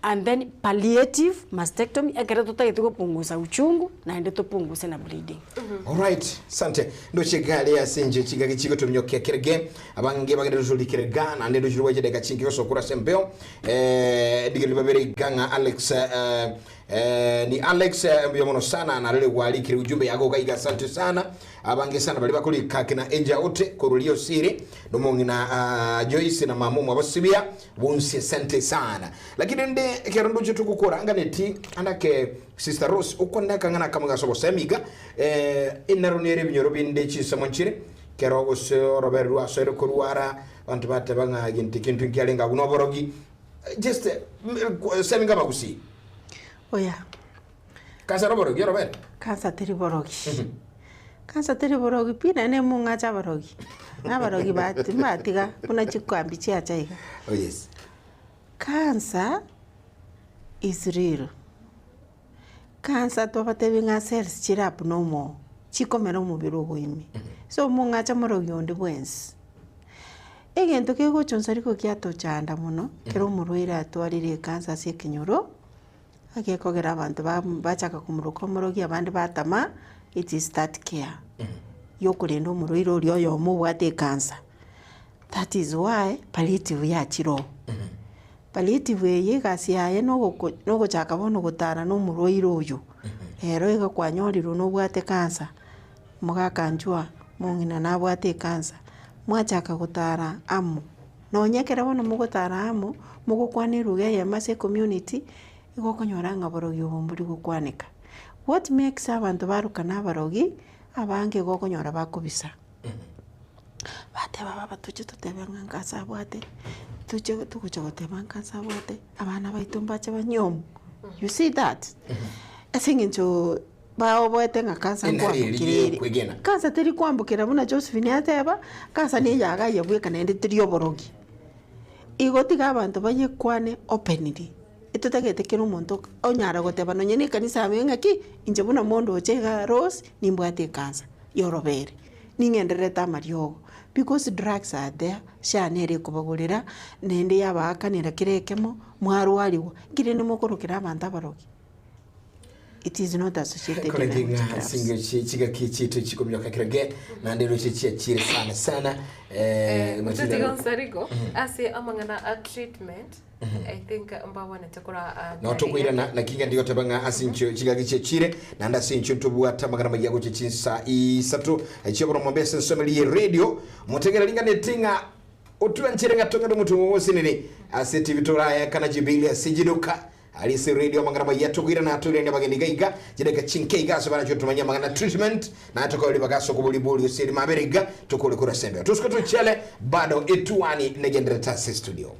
and then palliative mastectomy ekero totagete gopungusa uchungu naende topunguse na bleeding. Alright, sante. Ndoche gari ase inche chingaki chigotominyokia kerege abange bagende torikere ga naende ndoche rwache dakika chinke gosokora ase embeo eh, ndigeri babere iga ng'a Alex eh, eh, ni Alex eh, mbuya mono sana narere gwarikire ujumbe yago iga iga asante sana abange sana bari bakorika kina enja ote korwa riosiri nomong'ina ah, Joyce na mama omwabosibia Bonsi asante sana. Lakini rende ekero ndoche togokora nganeti andake Sister Rose okwane akang'ana akamo gase obosemi iga eh, enaro nere ebinyoro binde chinsemo nchire kero gose orobere rwasoire korwara abanto bateba ng'a egento ekento nkiarenge abwo noborogi just semi ngabagusii. Oya. Kansa noborogi orobere? Kansa teri borogi. Kansa teri borogi pi naende mong'ache aborogi. Na aborogi bati mbatiga buna chikambi chiacha iga. Oh yes. Kansa is real. Kansa twabatebi ng'a cells chire abnormal, chikomera omobere ogo ime. So mong'ache morogi onde bwensi. Egento kegochonsa riko giatochanda mono, ekero omorwaire atwarire ekansa ase ekenyoro. Egekogera abanto bachaka komoroka omorogi abande batama, it is that care yokorenda omorwaire oria oyomo obwate ekansa. That is why palliative yachire oo. Palliative eye egasi yaye nogoko nogochaka bono gotara na omorwaire oyo, rero iga kwanyorirwe nobwate kansa, mogaka nchwa, omong'ina nabwate ekansa, mwachaka gotara amo. Nonya ekero bono mogotara amo, mogokwana eruga eyemo ase ecommunity, igo okonyora ng'a borogi obo mbori gokwaneka. What makes abanto barokana abarogi, abange igo okonyora bakobisa. Bateba baba toche totebe ng'a nkansa abwate, toche togocha goteba nkansa abwate, abana baito mbache banyiomwe, you see that? Ase eng'encho Baoboete ng'a kansa Enari eria nkwambokera ere. y'okwegena. Kansa teri kwambokera buna Josephine ateba, kansa ne eyaga aye bweka naende teri oborogi. Igo tiga abanto bayekwane openly, etotagete kera omonto onyara goteba nonye na ekanisa abe ng'aki, inche buna mondoche igaa Rose, nimbwate ekansa ya orobere, ning'endererete amariogo, because drugs are there, SHA nere ekobagorera, naende yabaakanera kera ekemo, mwarwariwa, nki rende mokorokera abanto abarogi? It is not associated Kore na ng'a witchcrafts. singe chi chigaki chitu chikominyoka kirage naende roche chiachire sana sana eh, Tutiga onsarigo ase amang'ana a treatment I think mbabwanete kora no tokoirana naki ng'a ndigoteba ng'a ase inche chigaki chiachire naende ase inche ntobwate amang'ana maya gocha chinsa isato chioboro mombe ase ensomeri ye radio motegere ringaneti ng'a otwanchere ng'a tong'ende omotungo gosinini ase TV torayakana chibili ase chiduka Aria ase radio amang'ana maya tokoirana toiranie abageni iga iga chidakika chinke iga ase barachwe tomanye amang'ana treatment naye tokore ribaga ase okobori bori gose erimo abere iga tokore korwa ase embeo tosuke tochele bado etuani negenderete ase studio.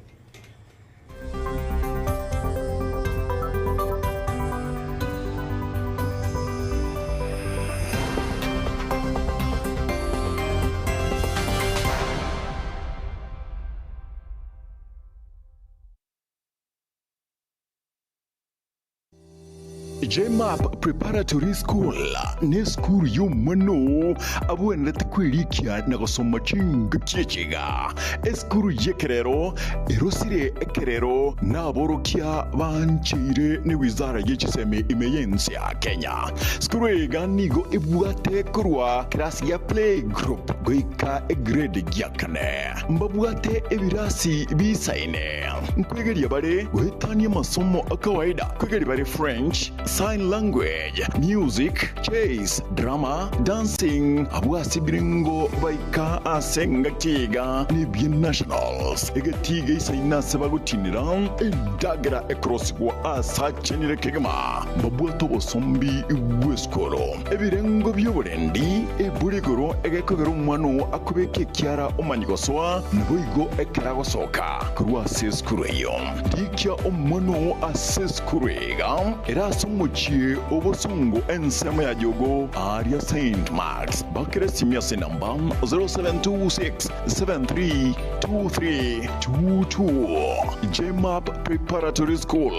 JMAP Preparatory School nesukuru y'omwana oo abwenerete kwerikia na gosoma chingaki echi iga. Esukuru y'ekerero erosire ekerero naborokia bancheire ne wizara ye chisemi ime y'ense ya Kenya. Sukuru eye iga nigo ebwate korwa kerasi gia play group goika egrade gia kane. Mbabwate ebirasi bisaine. Nkwegeria bare goetania amasomo a kawaida, nkwegeria bare French, Sign language, music, chess, drama, dancing, abwo ase ebirengo baika ase engaki iga nebie nationals, egetii geisaine ase bagotinera endagera ekorosigwa ase achenire kegima, mbabwate obosombi bw'esukuru, ebirengo bi'oborendi, eburi igoro egekogera omwana oo akobeka ekiara omanye gosoa, naboigo ekero agosoka korwa ase esukuru eyio. Rikia omwana oo ase esukuru iga ere ase omochie o bosongo ensemo ya Jogo aaria Saint Marks. Bakera esimi ase enamba 0726732322. JMAP Preparatory School,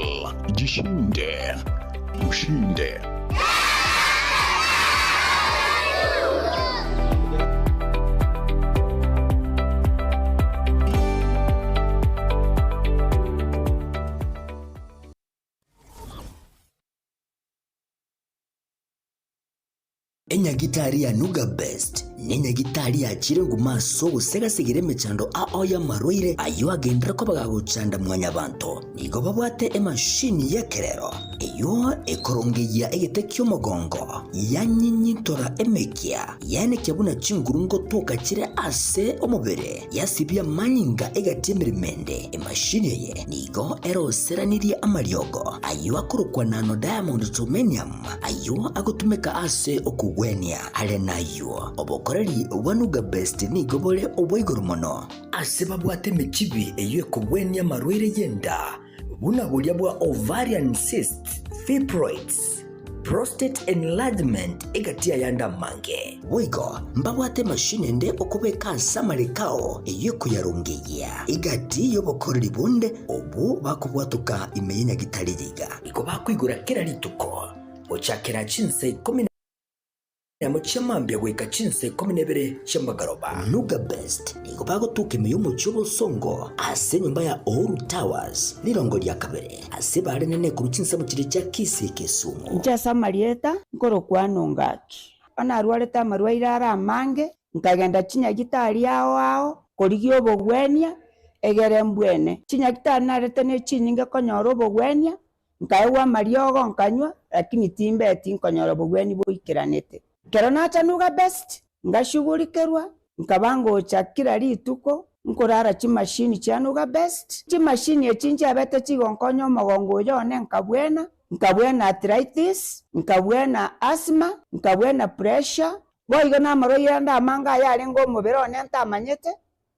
jishinde ushinde. Enyagitari ya Nuga Best nenyagitari yachire nguma ase ogosegasegera emechando ao y'amarwaire ayio agenderere koba gagochanda mwanyabanto. Nigo babwate emashini y'ekerero eyio ekorongeyia egete ki'omogongo, yanyinyintora emekia, yaenekia buna chinguru ngotoka chire ase omobere, yasibia amanyinga egati emeremo ende. Emashini eye nigo eroseranirie amariogo ayio akorokwa nano diamond germanium ayio agotumeka ase okogwenia. Are nayio, obokoreri bwa Nuga Best nigo bore obwa igoro mono. Ase babwate emechibi eyio ekogwenia amarwaire y'enda, buna boria bwa ovarian cysts, fibroids, prostate enlargement egati y'ayande amange. Boigo mbabwate emashini ende okobeka ase amareko ao eyio ekoyarongeyia egati y'obokoreri bonde obwo bakobwatoka ime y'enyagitari riga. Igo bakoigora kera rituko gochakera chinsa ikomi na nemo chia mambia goika chinsa ikomi na ibere chi'amagoroba. Nuga Best nigo bagotuka ime y'omochie obosongo ase enyomba ya Uhuru Towers, rirongo ria kabere, ase bare nene korwa chinsemo chiria chia Kisii Kisumu. Inche ase amarieta nkorokwa Anongaki. Onye narwarete amarwaire are amange, nkagenda chinyagitari ao ao korigia obogwenia, egere mbwene. Chinyagitari narete ne chinyinge konyora obogwenia, Nkaegwa amariogo nkanywa, lakini timbeti nkonyora obogwenia boikeranete. Ekero nacha Nuga Best, ngashugurikerwa, nkaba ngocha kera rituko nkorara chimashini chia Nuga Best. Chimashini echi nchiabete chigonkonya omogongo oyo one nkabwena, nkabwena arthritis, nkabwena asthma, nkabwena pressure, boigo namarwaire ande amange ayarenge omobere one ntamanyete,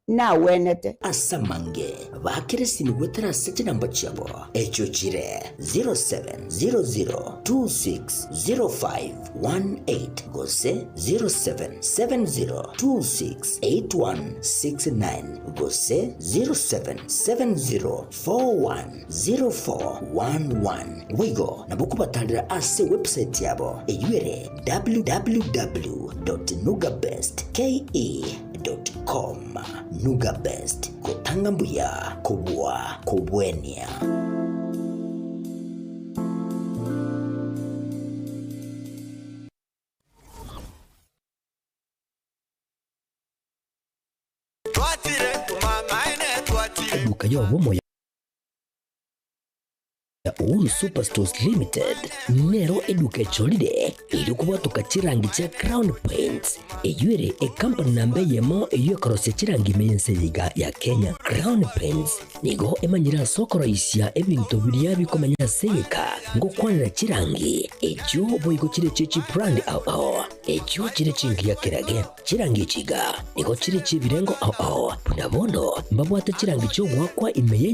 nagwenete. Ase amange baakere esimi goetera ase chinamba chiabo, echio chire 0700260518 gose 0770268169 gose 0770410411. Boigo nabo kobatarera ase ewebsite yabo eyio ere www.nugabestke.com. Nuga Best, gotanga mbuya kobua kobwenia. Eduka y'obomo ya Uhuru Superstores Limited nero eduka echorire erio kobwatoka chirangi chia Crown Paints eyio ere ekampani namba eyemo eyio ekorosia chirangi ime y'ense eye iga ya Kenya. Crown Paints nigo emanyire ase okoroisia ebinto biria bikomenya ase egeka ngokwanera chirangi echio boigo chire chie chibrand ao ao echio chire chingiya kerage. Chirangi echi iga nigo chire chi'ebirengo ao ao buna bono mbabwate chirangi chi'ogoakwa ime ye.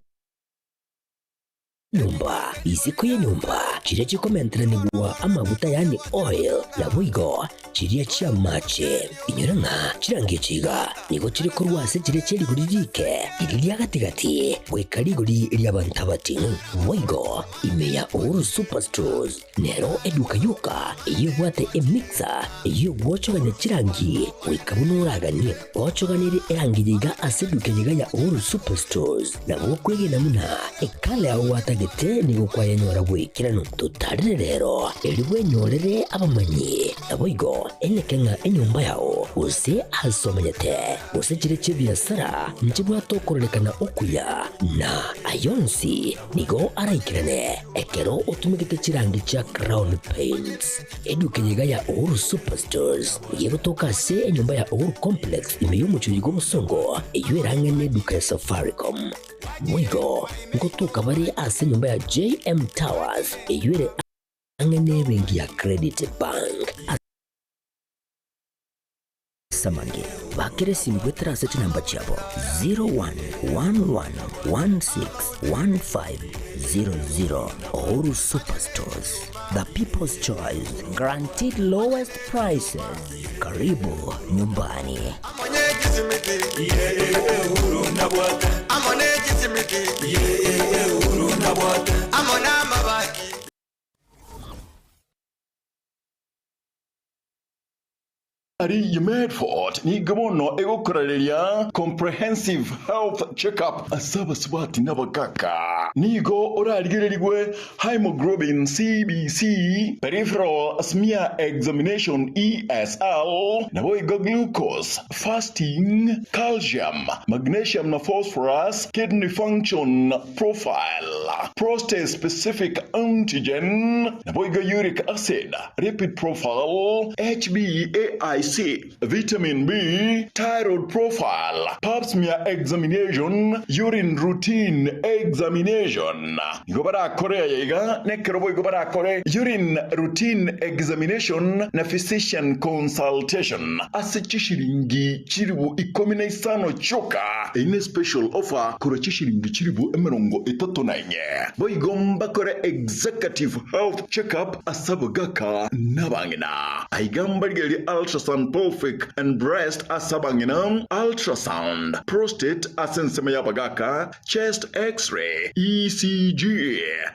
Nyomba, isiko y'enyomba, chiria chikomenteranigwa amaguta yaani oil, naboigo chiria chi'amache. Inyora ng'a chirangi echi iga nigo chire korwa ase chiria chie rigori riike, riria ria gati-gati, goika rigori ri'abanto abating'u. Boigo ime ya Uhuru Superstores nero eduka yoka eyio ebwate emixer eyio egwochogania chirangi goika buna oraganie. Gochoganerie erangi eye iga ase eduka eye iga ya Uhuru Superstores, nabo okwegena buna ekala yao gwatagete nigo kwayenyora bw'ekeranu. Totarere rero, erio bwenyorere abamanyi. Naboigo eneke ng'a enyomba yao, gose aase omenyete, gose chiria chi'ebiasara, nchibwate okororekana okuya, na ayonsi nigo araikerane ekero otumegete chirangi chia Crown Paints. Eduka eye iga ya Uhuru Superstores nigo egotoka ase enyomba ya Uhuru Complex ime y'omochie oyo bw'Obosongo, eyio erang'e neduka ya Safaricom. Boigo ngotoka bare ase enyomba ya JM Towers eyio ere ang'e nebenki ya Credit Bank. Ase amange, bakera esimi goetera ase chinamba chiabo 0111161500. Uhuru Superstores, the people's choice, guaranteed lowest prices. Karibu nyumbani. Ari Medford nigo bono egokorareria Comprehensive Health Check-up ase abasubati na abagaka. Nigo orarigererigwe Haemoglobin CBC, Peripheral Smear Examination ESL, naboigo Glucose, Fasting, Calcium, Magnesium na Phosphorus, Kidney Function Profile, Prostate Specific Antigen, naboigo Uric Acid, Lipid Profile, HbAIC, Vitamin B, Thyroid Profile, Pap Smear Examination, Urine Routine Examination. Nigo barakore aya iga nekero boigo barakore Urine Routine Examination na Physician Consultation ase chishilingi chilifu ikomi na isano chioka. Eyio ne special offer korwa chishilingi chilifu emerongo etato na inye. Boigo mbakore Executive Health Check-up Ase abagaka nabang'ina. Aiga mbarigererie ultrasound pelvic and breast ase abang'ina, ultrasound prostate ase ensemo y'abagaka, chest x-ray, ECG,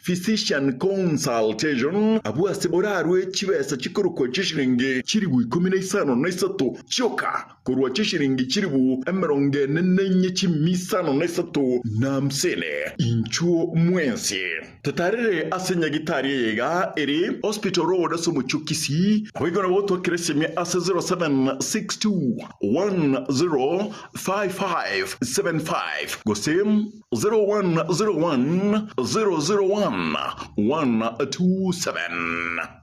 physician consultation, abwo ase orarue chibesa chikorokwa chishilingi chilifu ikomi na isano na isato chioka korwa chishilingi chilifu emerongo ene na inye chimia isano na isato na hamsini. Inchuo mwensi. Totarere ase nyagitari eye iga ere Hospital Road ase omochie o Kisii, naboigo nabo twakere esemi ase 0762105575 gose 0101001127.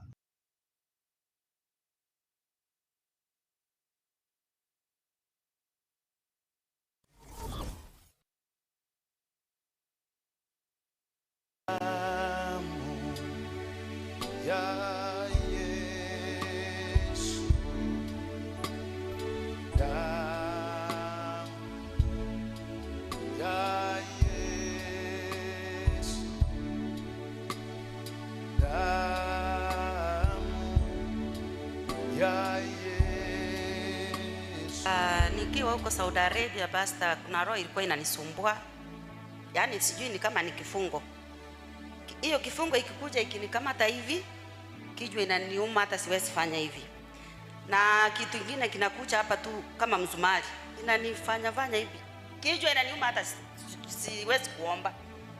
Nikiwa huko Saudi Arabia, pasta, kuna roho ilikuwa inanisumbua, yaani sijui ni kama ni kifungo. Hiyo kifungo ikikuja ikinikamata hivi, kichwa inaniuma, hata siwezi fanya hivi, na kitu kingine kinakuja hapa tu kama msumari inanifanya fanya hivi, kichwa inaniuma, hata siwezi kuomba.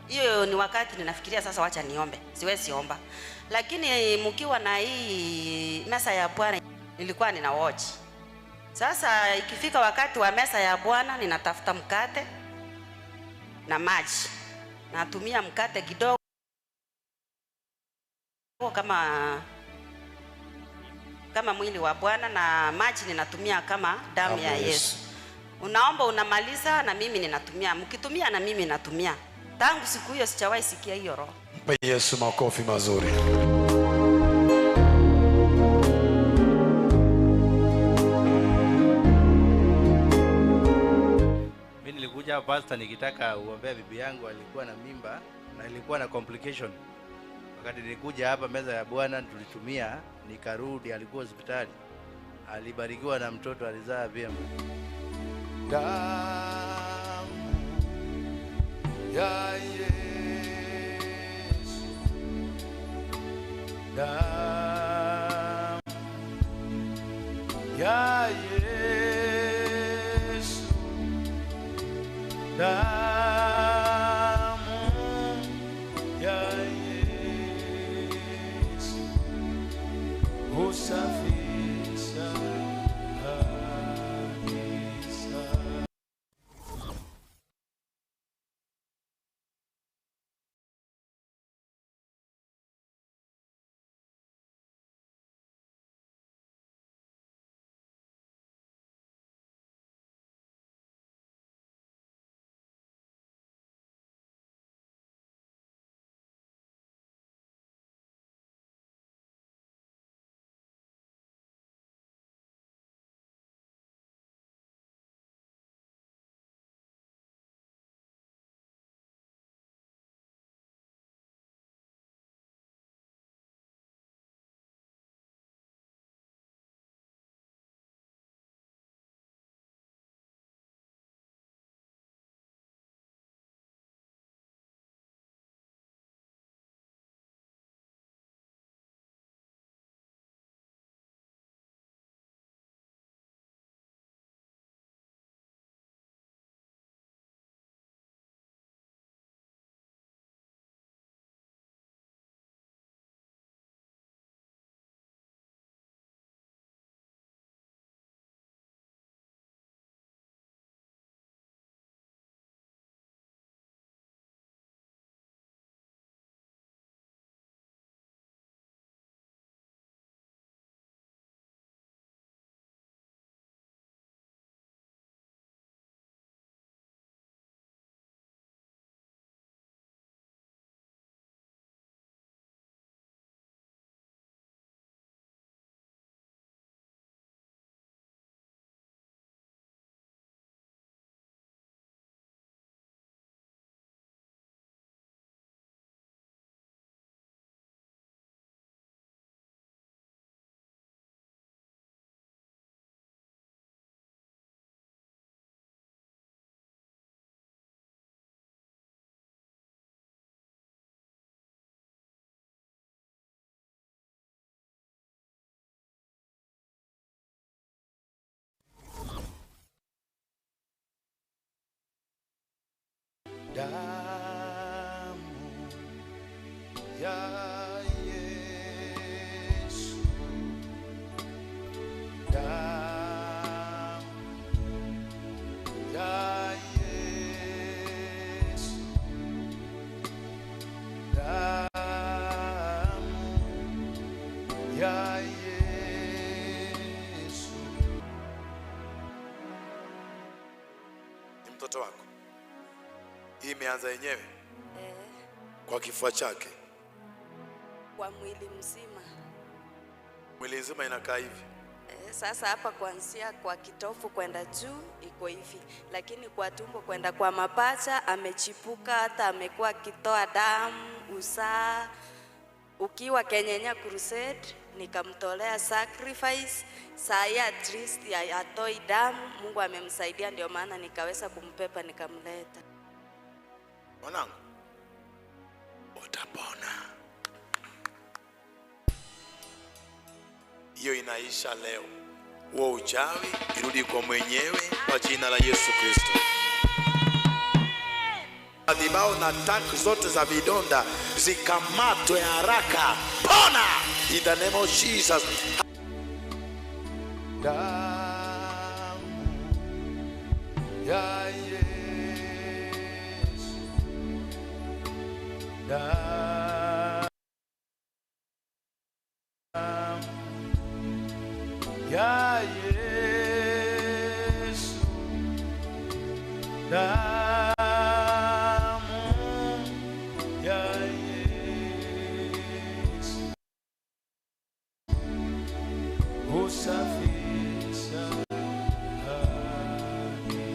Hiyo ni wakati ninafikiria sasa, wacha niombe, siwezi omba. Lakini mkiwa na hii mesa ya Bwana, nilikuwa nina watch. Sasa ikifika wakati wa mesa ya Bwana, ninatafuta mkate na maji, natumia mkate kidogo kama mwili wa Bwana na maji ninatumia kama damu ya Yesu. Unaomba unamaliza, na mimi ninatumia, mkitumia na mimi natumia. Tangu siku hiyo sijawahi sikia hiyo roho. Mpe Yesu makofi mazuri. Mimi nilikuja pastor nikitaka uombea bibi yangu alikuwa na mimba. na ilikuwa na complication. Wakati nilikuja hapa meza ya Bwana tulitumia, nikarudi, alikuwa hospitali, alibarikiwa na mtoto, alizaa vyema. Damu ya Yesu, damu ya Yesu, damu ya Yesu husafisha kabisa. Damu ya Yesu, damu ya Yesu, damu ya Yesu. Ni mtoto wako. Hii imeanza yenyewe kwa kifua chake, kwa mwili mzima. mwili nzima inakaa hivi. Eh, Sasa hapa kuanzia kwa kitofu kwenda juu iko hivi, lakini kwa tumbo kwenda kwa mapacha amechipuka, hata amekuwa akitoa damu, usaa. Ukiwa Kenyenya Crusade nikamtolea sacrifice, saa hii at least hatoi damu. Mungu amemsaidia, ndio maana nikaweza kumpepa nikamleta. Mwanangu, utapona. Hiyo inaisha leo. Huo uchawi irudi kwa mwenyewe kwa jina la Yesu Kristo. Madhabahu na tank zote za vidonda zikamatwe haraka. Pona in the name of Jesus. Damu ya Yesu, damu ya Yesu, damu ya Yesu husafisha kabisa.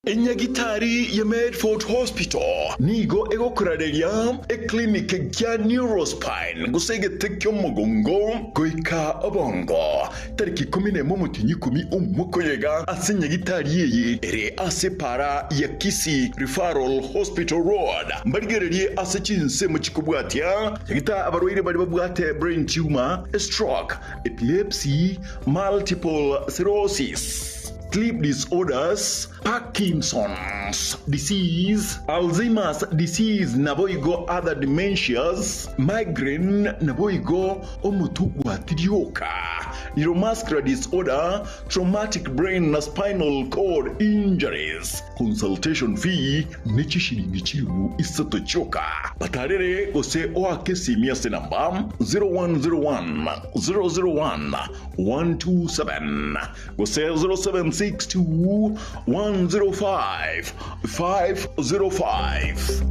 Enyagitari ya Medford Hospital nigo egokorareria eclinic kia Neurospine gose egete ki'omogongo goika obongo tariki ikomi nemo omotienyi ikomi omokoyega ase enyagitari eye ere ase para ya Kisii Referral Hospital Road. Mbarigererie ase chinsemo chikobwatia nyagitari abarwaire baria babwate brain tumor, stroke, epilepsy, multiple sclerosis, sleep disorders, Parkinson's disease, Alzheimer's disease naboigo other dementias, migraine naboigo omotwe gwatirioka, neuromuscular disorder, traumatic brain na spinal cord injuries. Consultation fee ne chishilingi chilifu isato chioka. Batarere gose oake esimi ase namba 0101 001 127 gose 0762 105 505.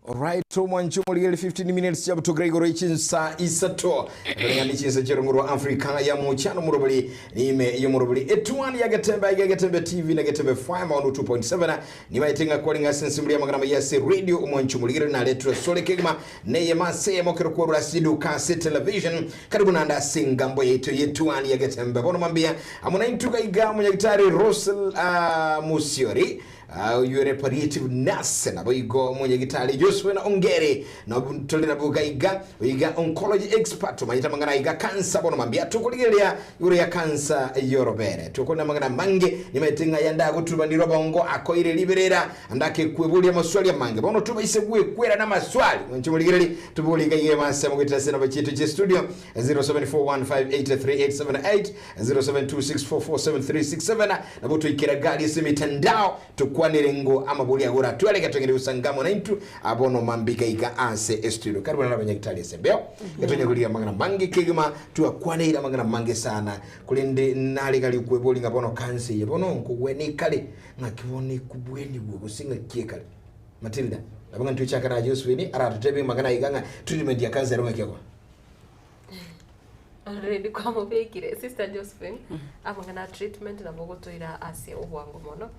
Alright, omwancho omorigeri 15 minutes chiabutokera igoro echinsa isato koreng'ana chinsa chi'orongo rwa Africa ya mochano morobori nime y'omorobori etuani ya Getembe aiga Getembe TV na Getembe FM 102.7 nibaete ng'a kwarenga ase ense muri amang'ana maya ase radio omwancho omorigeri naretwe sore kegima neye mase emokero kwarura ase eduka ase television karibu nande ase engambo yaito y'etuani ya Getembe bono mambia amo naintwe iga omonyagitari Russell uh, Musiori Oyio ore palliative nurse naboigo omonyagitari Josephine Ongeri nabo tore nabo iga iga oiga oncology expert omanyete amang'ana aiga cancer bono mambia tokorigereria igoro ya cancer yorobere tokori namang'ana amange nimanyete ng'a yande agotubanirwa obongo akoire riberera ande akekweboria amaswali amange bono tobaise gwekwera namaswali mwanche morigererie tobori iga iga emase mogoetera ase enamba chiaito chia studio 0741583878 0726447367 nabo toikera gari ase emitandao tokwanere ngo amabori ago oratware tongere gosanga amo naintwe abono mambika iga ase estudio karibu naro abanyagitari ase embeo getonya korigia amang'ana mange kegima twakwaneire amang'ana mange sana korende nare gari okwebori ng'a bono kansa eye bono nkogwena ekare ng'aki bono ekobwenigwa gose ng'aki ekare Matilda nabo ng'a ntwechake na Josephine aratotebie amang'ana iga ng'a treatment ya kansa ero ng'aki ekoba. Already kwamobekire sister Josephine amang'ana a treatment nabo ogotoira ase obwango mono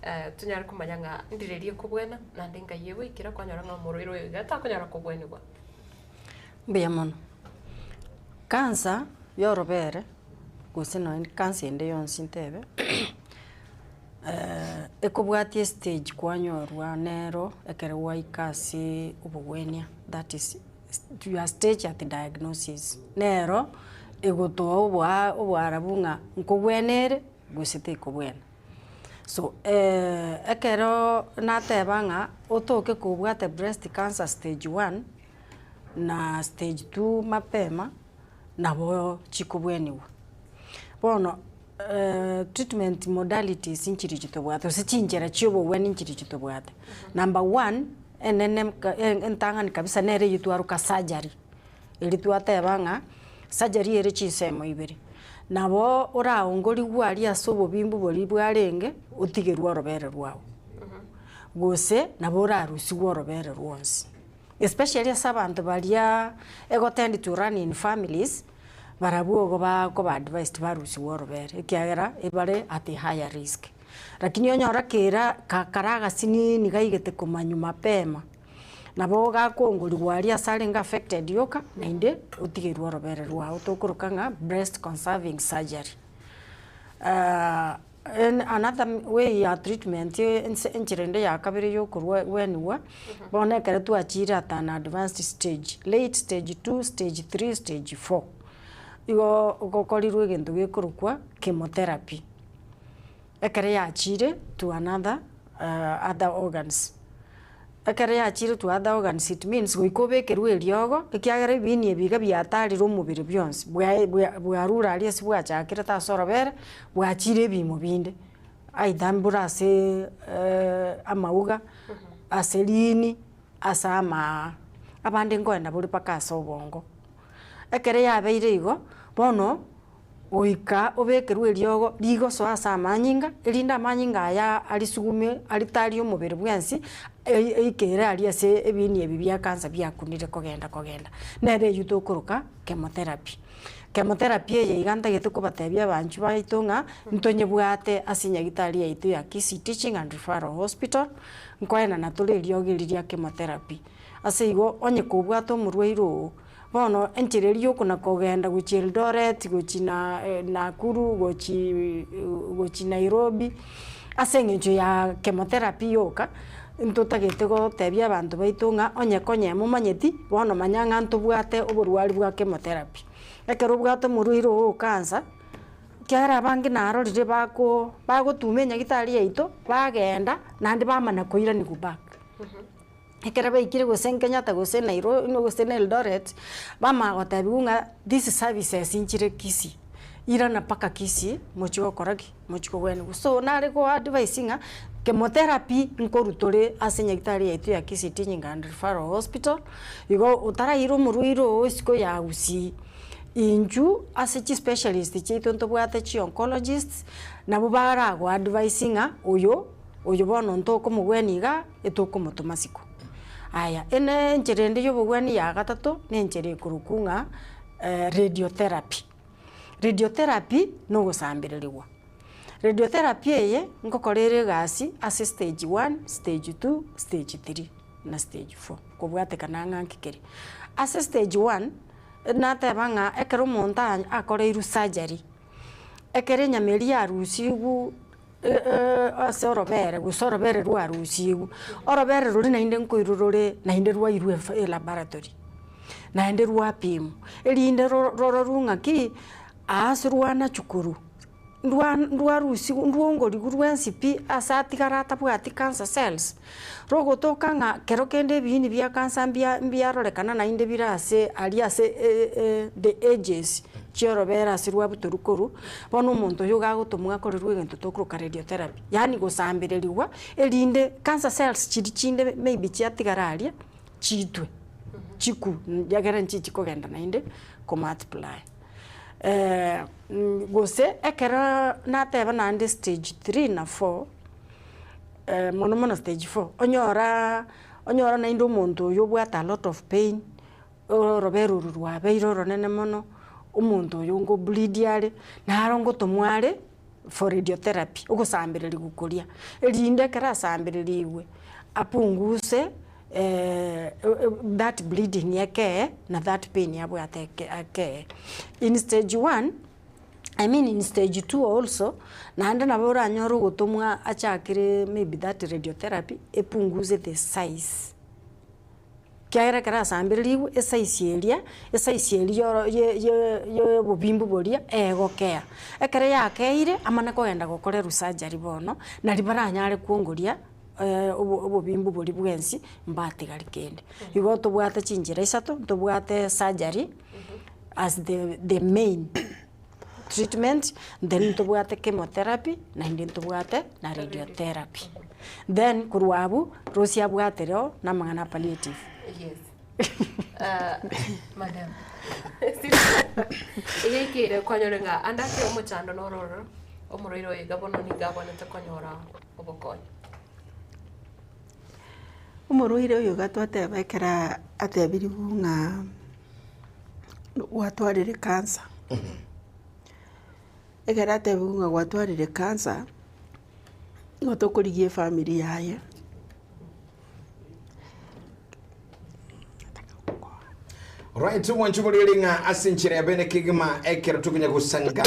eh, tonyare komanya ng'a ndirerie kobwena naende ngai egoikera kwanyora ng'a omorwaire oyo iga takonyara kobwenigwa. Mbuya mono. Cancer yorobere gose nonye cancer ende yonsi ntebe ekobwatia estage kwanyorwa nero ekero gwaika ase obogwenia that is. Your stage at diagnosis nero egotoa oboa oboarabu ng'a nkobwena ere gose tekobwena. So ekero nateba ng'a otoke kobwate breast cancer stage one na stage two mapema nabo chikobweniwa. Bono treatment modalities nchirichi tobwate gose chinchera chia obogweni nchirichi tobwate. Number one, enene entang'ani kabisa nere eywo twaroka surgery, eria twateba ng'a surgery ere chinsemo ibere, nabo oraongorigwe aria ase obobimbu boria bwarenge, otigerwe orobere rwago, gose nabo orarusigwe orobere rwonsi. Especially ase abanto baria egotend to run in families, Barabwo igo bakoba advised barusigwe orobere ekiagera ebare at a higher risk. Lakini onyore kera kare agasinini gaigete komanywa mapema, nabo gakongorigwa aria ase arenge affected yoka naende otigerwe orobere rwao tokoroka ng'a breast conserving surgery. Another way ya treatment ense enchera ende ya kabere ya okorwa gwenigwa, bono ekero twachire at an advanced stage, late stage two, stage three, stage four, igo ogokorirwe egento gekorokwa chemotherapy, ekero yachire to another. other organs. Ekero yachire to other organs it means goika obekerwe eriogo, ekiagera ebiini ebi iga biatarire omobere bionsi, bwae bwa bwarure aria ase bwachakirete ase orobere, bwachire ebiimo binde, either mbure ase amauga, ase riini, ase amaa, abande nkoenda bore mpaka ase obongo. Ekero yabeire igo, bono goika obekerwe eriogo rigosoa ase amanyinga, erinde amanyinga aya arisugume aritarie omobere bwensi, eikere aria ase ebiini ebi bia cancer biakunire kogenda kogenda. Nere eywo tokoroka chemotherapy. Chemotherapy eye iga ntagete kobatebia abanchwa baito ng'a, ntonyebwate ase enyagitari yaito ya Kisii Teaching and Referral Hospital, nkoenana tore eriogo eri ria chemotherapy. Ase igo, onye kobwate omorwaire oo, bono enchera eria yokona kogenda gochia Eldoret, gochia na Nakuru, gochia gochia Nairobi, ase eng'encho ya chemotherapy yoka, ntotagete gotebia abanto baito ng'a onye konya momanyeti, bono manya ng'a ntobwate oborwari bwa chemotherapy. Ekero obwate omorwaire oo o cancer, ekiagera abange narorire bako bagotuma enyagitari yaito, bagenda, naende bamana koiraniwa back. Ekero baikire gose Kenyatta gose Nairobi gose na Eldoret, bamanya gotebiwa ng'a these services nchire Kisii, irana mpaka Kisii mochie gokora ki? Mochie kogweniwa. So nare go advise ng'a chemotherapy nkorwa tore ase nyagetari yaito ya Kisii Teaching and Referral Hospital, igo otaraira omorwaire oo isiko ya Gusii, intwe ase chispecialist chiaito ntobwate chi oncologists, nabwo barago advise ng'a oyo, oyo bono ntokomogwenia igaa. etokomotoma isiko. Aya, ene enchera ende ya obogwenia ya gatato, na enchera ekorokwa ng'a radiotherapy. Radiotherapy na ogosambererigwa. Radiotherapy eye, nkokora ere egasi ase stage one, stage two, stage three na stage four, kobwatekana ng'a nki kere. Ase stage one, nateba ng'a ekero omonto akoreirwe surgery, ekero enyama eria yarusigwe. Ase orobere, gose orobere rwarusiigwe, orobere roria naende nkoirwa rore naende rwairwe elaboratory, naende rwapimwa, erinde rororwe ng'aki ase rwanachwa korwa, ndwa ndwarusiwa ndwongorigwa rwensi pi ase atigare atabwati cancer cells, rogotoka ng'a kero kende ebiini bia cancer mbia mbiarorekana naende bire ase aria ase the edges. Chiorobere ase rwabutoru korwa, bono omonto oyo iga agotomwa akorerwe egento tokoroka radiotherapy, yaani gosambererigwa erinde cancer cells chiria chinde maybe chiatigara aria, chiitwe, chikwe egere nchichi kogenda naende ko multiply. Gose ekero nateba naende stage three na four, mono mono stage four, onyoraa onyora naende omonto oyo obwate a lot of pain, Orobere oro rwabeire oronene mono, omonto oyo ngo bleed are, naro ngotomwa are for radiotherapy, ogosambererigwa koria, erinde ekero asambererigwe, apunguse that bleeding ekee na that pain abwate eke ekee. In stage one, I mean in stage two also, naende nabo oranyore ogotomwa achakire maybe that radiotherapy, epunguse the size. Ekiagera ekero asambererigwe esaisi eria, esaisi eria yoro ye ye ya obobimbu boria egokea. Ekero yakeire, amane kogenda gokorerwa surgery bono, nari baranyare kwongoria obo obobimbu boria bwensi mbatigari kende. Igo tobwate chinchera isato, ntobwate surgery as the the main treatment, then ntobwate chemotherapy, naende ntobwate na radiotherapy. Then korwa abwo, rosie abwate reo na amang'ana a palliative. Yes. Ah, madam. Egeikeire kwanyore ng'a ande ase omochando noro ororo, omorwaire oyo iga bono nigo abwenerete konyora obokonyi. Omorwaire oyo iga twateba ekero atebiriwe ng'a gwatwarire cancer, ekero atebiwe ng'a gwatwarire cancer, nigo tokorigia efamiri yaye. Right, omwancho moriri ng'a ase enchera ya bene kegima ekero tokonya gosanga.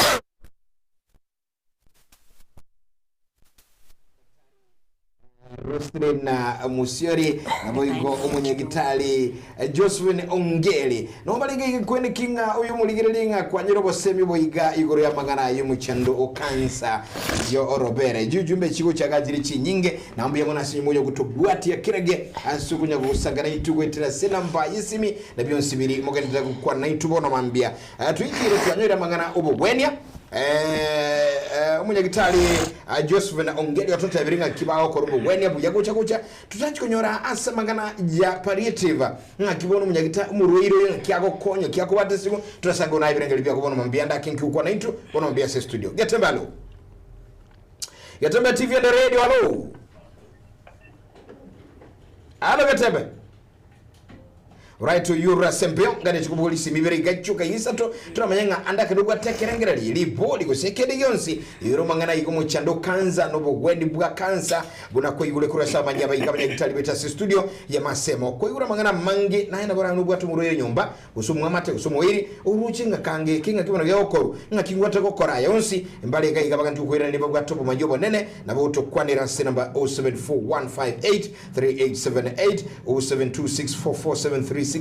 Josephine Musiori naboigo omonyagitari Josephine Ongeri. Nabo barenge egekwene ki ng'a oyo omorigereria ng'a kwanyora obosemi boiga igoro y'amang'ana y'omochando o kansa yo orobere. Chiujumbe chigochaga chire chinyinge na mbuya mono ase inwe gotobwatia kerage ase okonya gosanga naintwe goetera ase enamba y'esimi na bionsi biri mogenderere gokwana naintwe bono mambia. Toikire twanyoire amang'ana obogwenia. Omonyagitari Josephine Ongeri ototebire ng'aki bagokora obogwenia buya gocha gocha Totachi konyora ase amang'ana ya palliative ng'aki bono omonyagita omorwaire oyo ng'aki agokonya ki akobata esigo torasange onaye ebirengererio biago bono mambia ndake nki gokwana intwe bono mambia ase studio Getembe alo Getembe TV and radio alo alo Getembe Right oyio ore ase embeo ngane chikobogori isimi ibere iga chioka isato toramanye ng'a ande ake nobwate ekerengererio ribori gose kende gionsi igoro mang'ana igo mochando kansa nobogweni bwa kansa buna koigure korwa ase abanya baiga abanyagitari baito ase studio ya masemo koigure amang'ana amange naye nabo orabe nobwate omorwaire nyomba gose omwamate gose omoiri oruche ng'a kange eke ng'aki bono gegokorwa ng'aki ngwate gokora aya onsi mbare iga iga baganti gokoirania babwate obomanyi obonene nabo gotokwanera ase namba 074158 3878 0726447367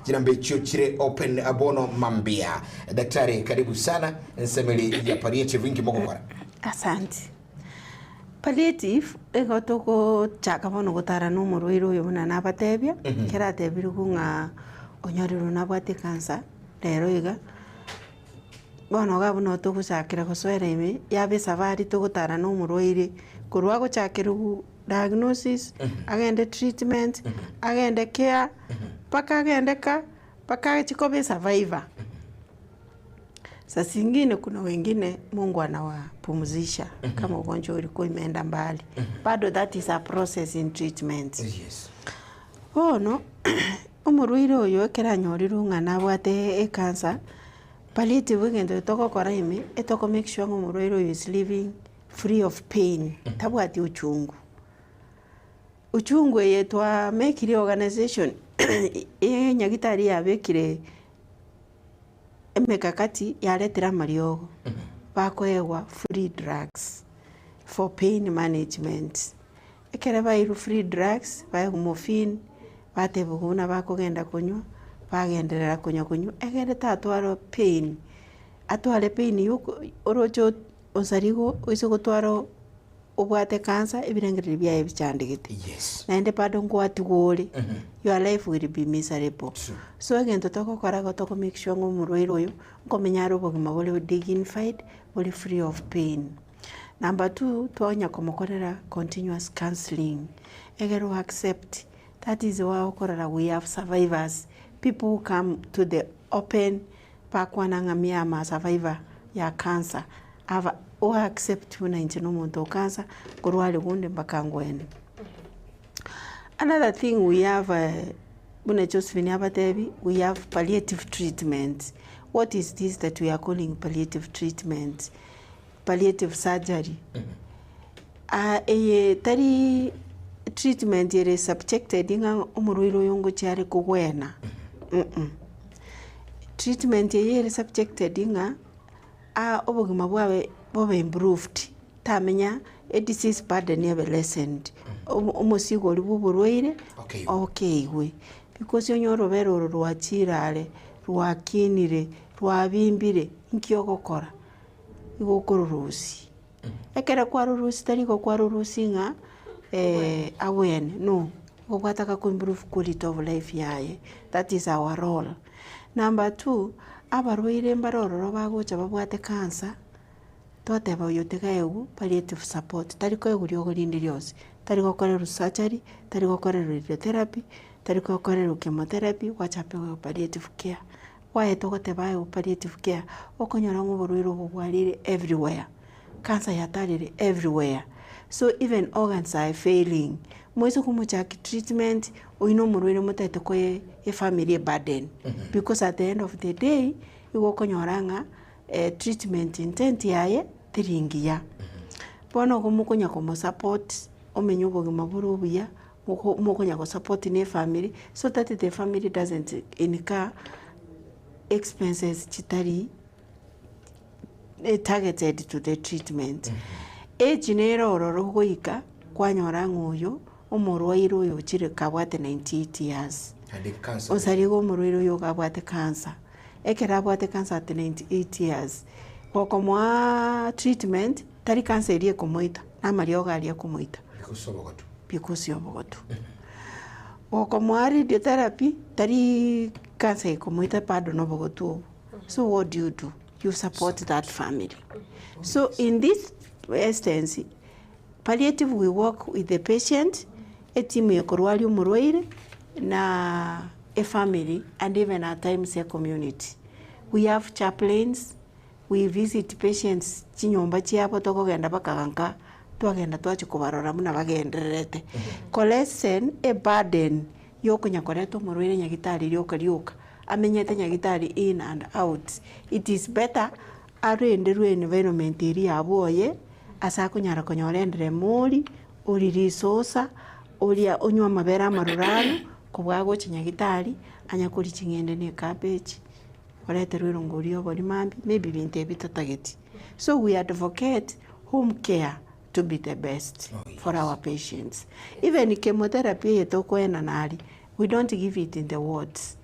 chinamba echio chire open bono mambia. Daktari karibu sana nsemeri ya palliative inki mogokora? Asante. Palliative igo togochaka bono gotara na omorwaire oyo buna nabatebia, ekero atebirigwe ng'a onyorirwe nabwate ekansa rero iga, bono iga abwo nabo togochakera gosoera ime, yaba esafari togotara na omorwaire korwa agochakerwa diagnosis, agende treatment, agende care, mpaka agende ka, mpaka achi koba esurvivor. Saa zingine kuna wengine Mungu anawapumzisha kama ugonjwa ulikuwa imeenda mbali bado that is a process in treatment. Yes. Bono omorwaire oyo ekero anyorirwe ng'a nabwate ecancer, palliative egento togokora ime, etoko make sure ng'a omorwaire oyo is living free of pain, tabwati uchungu. Uchungu eye twamekire organisation eye nyagetari yabekire emekakati yaretire amariogo, bakoegwa free drugs for pain management. Ekero bairwe free drugs, baegwa morphine, batebiwa buna bakogenda konywa, bagenderera konya konywa, egere tatwara pain, atware pain ya oroche Onsarigo oise gotwara obwate cancer ebirengererio biaye bichandegete. Yes. Naende bado ngwatigwa ore, your life will be miserable. True. So egento togokora igo togo make sure ng'a omorwaire oyo, nkomenya are obogima bore dignified, bore free of pain. Number two, twanya komokorera continuous counselling, egere o accept, that is why okorora we have survivors, people who come to the open Bakwana ng'a me am a survivor ya cancer, aba o accept buna inche nomonto o cancer, nkorware bonde mpaka ngwene. Another thing we have buna Josephine abatebi, we have palliative treatment. What is this that we are calling palliative treatment? Palliative surgery. Eye tari treatment ere subjected ng'a omorwaire oyo ngochia are kogwena, Treatment eye ere subjected ng'a obogima bwaye bobe improved, tamenya e disease burden ebe lessened, omosigo oria bwa oborwaire okeigwe. Because onye orobere oro rwachire are, rwakinire, rwabimbire, inki ogokora? Igo okororusia. Ekero kwarorusia tari igo kwarorusia ng'a agwene, no, igo gwataka ko improve quality of life yaye, that is our role. Number two, abarwaire mbare ororo bagocha babwate cancer, twateba oyo tiga aegwe palliative support, tari koegwa riogo rinde rionsi, tari gokorerwa surgery, tari gokorerwa radiotherapy, tari gokorerwa chemotherapy, gwacha apewe palliative care. Kwaye togoteba aye palliative care, okonyora ng'a oborwaire obo bwarire everywhere, cancer yatarire everywhere, so even organs are failing. Moise komochaki treatment, oyio na omorwaire motagete koe efamily eburden, because at the end of the day, igo okonyora ng'a treatment intent yaye teri ngiya. Bono igo mokonya komosupport, omenye obogima bore obuya, mokonya gosupport na efamily, so that the family doesn't incur expenses chitari targeted to the treatment. Age nere ororo goika kwanyora ng'a oyo. Omorwaire oyo ochire kabwate 98 years. Naende cancer. Osari iga omorwaire oyo iga abwate cancer. Ekero abwate cancer at 98 years, gokomoaa treatment, tari cancer eria ekomoita, na amariogo aria akomoita. Because obogotu. Because ya obogotu. Gokomoa radiotherapy, tari cancer ekomoita bado na obogotu obwo. So what do you do? You support that family. So in this instance, Palliative we work with the patient, etimu ekorwaria omorwaire, na efamily and even at times a community. We have chaplains, we visit patients chinyomba chiabo tokogenda baka nka, twagenda twachia kobarora buna bagendererete. Ko lessen eburden ya okonya koreta omorwaire nyagitari rioka rioka, amenyete nyagitari in and out, it is better arenderwe environment eria yabo oye, Ase akonyara konyora enderemori, orie risosa, oria onywe amabere amaruranu, kobua agocha nyagitari, anya koria ching'ende na ecabbage, oreterwe erongori ya obori mambia, maybe binto ebi totageti. So we advocate home care to be the best for our patients. Even chemotherapy eye tokoenana aria, we don't give it in the wards,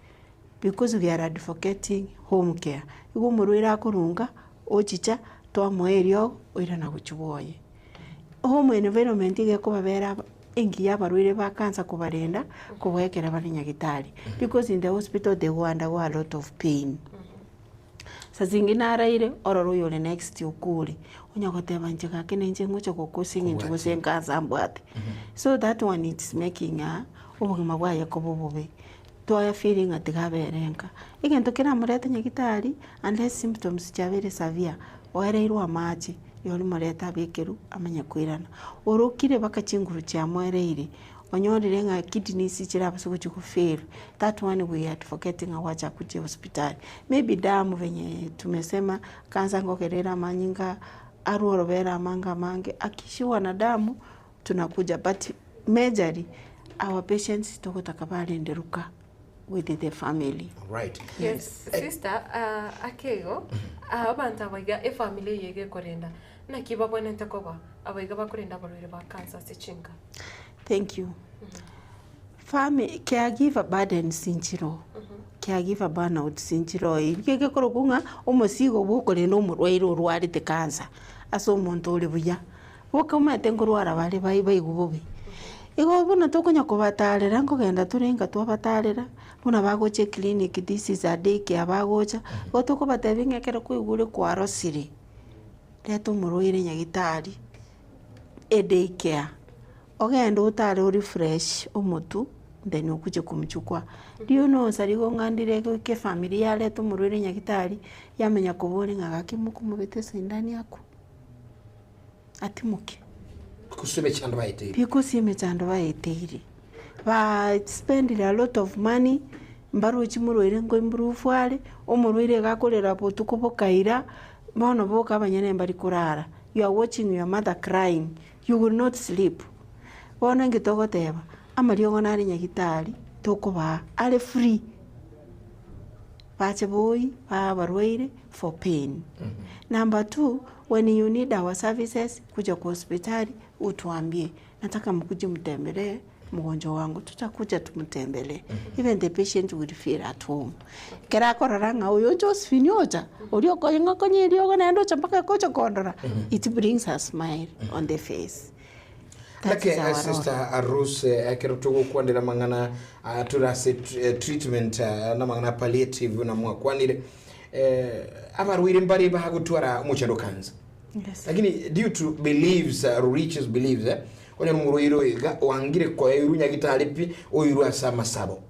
because we are advocating home care. Igo omorwaire akorunga, ochicha, twamoa eriogo, oirana gochia bwoye. Home environment iga ekobabera aba engiya abarwaire ba cancer kobarenda, kobua ekero bare nyagitari. Because in the hospital they go undergo a lot of pain. Saa zingine araire, orore oyore next okure, onya goteba inche gaki ninche ngocha gokwa ase eng'encho gose enkansa mbwate. So that one it's making ng'a obogima bwaye koba obobe. Twaya feel ng'a tiga abere nka. Egento keramorete nyagitari, unless symptoms chiabeire severe, oereirwe amache, rirorio morete abekerwe amanye koirana. Orokire mpaka chinguru chiamoereire, onyorire ng'a kidneys chirabase gochia go fail, that one we advocate ng'a gwacha gochia hospitali. Maybe damu venye tumesema, cancer ngogera ere amanyinga, arwe orobere amange amange, akishiwa na damu, tunakuja but majorly our patients togotaka barenderuka with the family. Right. Yes, sister, uh, akeigo ah, abanto abaiga efamily eye iga ekorenda naki babwenerete koba abaiga bakorenda abarwaire ba cancer ase chinka. Thank you. Fami caregiver burdens nchiroo, caregiver burnouts nchiroo ebi egekorokwa ng'a omosigo bwa okorenda omorwaire orwarete cancer ase omonto ore buya. Boka omanyete nkorwara bare bai baigwe bobe. Igo buna tokonya kobatarera nkogenda tore nka twabatarera, buna bagocha eclinic this is a day care bagocha, igo tokobatebia ng'a ekero kwaigure kwarosire, reta omorwaire nyagetari, eday care, ogende otare o refresh omotwe, then okuje kumchukua. Riria nonsa rigo ng'andire goika efamiri yareta omorwaire nyagetari, yamanya koboria ng'a gaki mokomobeta esindani akwo. Atimoke. Because emechando baeteire. Because emechando baeteire. Ba spendire a lot of money, mbarochi morwaire nko improve are, omorwaire iga akorera botuko bokaira, bono boka abanyene mbari korara. You are watching your mother crying, you will not sleep. Bono inki togoteba, amariogo nare nyagitari, tokobaa, are free. Bache boi, bae abarwaire for pain. Number two, when you need our services, kuja kwa hospitali, utuambie, nataka mkuje mtembelee mgonjwa wangu, tutakuja tumtembelee. Even the patient will feel at home. Ekero akorora ng'a oyo Josephine ocha, oria okonya ng'okonya eriogo naende ocha mpaka gocha kondora, it brings a smile on the face. That Nake is our role. sister Rose ekero togokwanera amang'ana ah, tore ase tr- treatment ah, na amang'ana palliative buna mwakwanire eh, abarwaire mbare bagotwara omochando cancer Yes. lakini due to beliefs uh, religious beliefs eh, onye omorwaire oyo iga oangire koeirwa nyagitari pi oirwe ase amasabo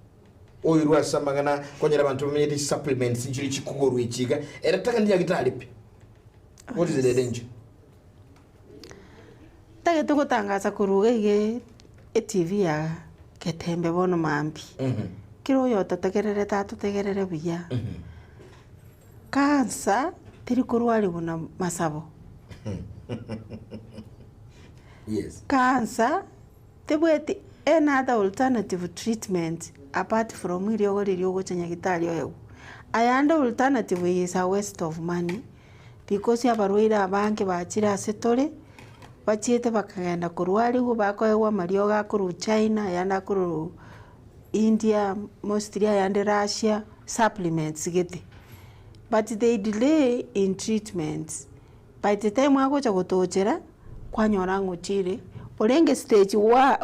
oirwe ase amang'ana konyora abanto bamenyete supplements nchiri chikogorwa echi iga ere taka ndi nyagitari pi what is the danger Ntagete gotangasa korwa iga iga etv ya Getembe bono mambia, kera oyototegererete atotegerere buya, Cancer teri korwariwa na masabo, Yes. Cancer tebweti any other alternative treatment apart from eriogo riria ogocha nyagitari oegwe. Ayande alternative is a waste of money. Because abarwaire abange bachire ase tore, Bachiete bakagenda korwariwa bakoegwa amariogo akorwa China, ayande akorwa India, mostly ayande Russia, supplements gete. But they delay in treatment, by the time agocha gotochera, kwanyora ng'a ochire, orenge stage one,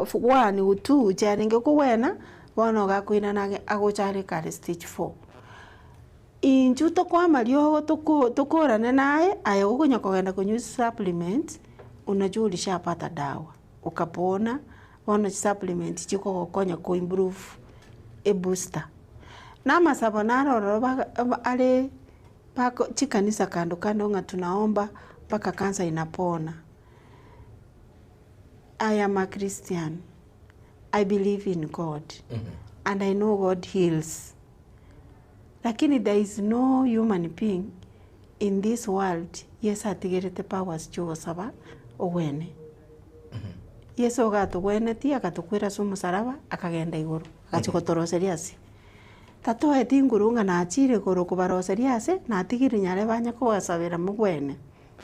two chiarenge kogwena, bono iga akoirana age agocha are kare stage four. Intwe tokoa amariogo toko tokorane naye, aye okonya kogenda konywa supplement, unajua ulishapata dawa, ukapona, bono chisupplement chikogokonya ko improve ebooster. Na amasabo naro ororo baga are bako chikanisa kando kando ng'a tunaomba mpaka cancer inapona. I am a Christian, I believe in God, and I know God heals. Lakini there is no human being in this world Yeso atigerete powers chiogosaba ogwene. Yeso iga atogwenetie agatokwera ase omosaraba akagenda igoro agachia gotoroseria ase. Tatoeti nguru ng'a nachire igoro kobaroseria ase natigire nyare banye kobasabera mogwene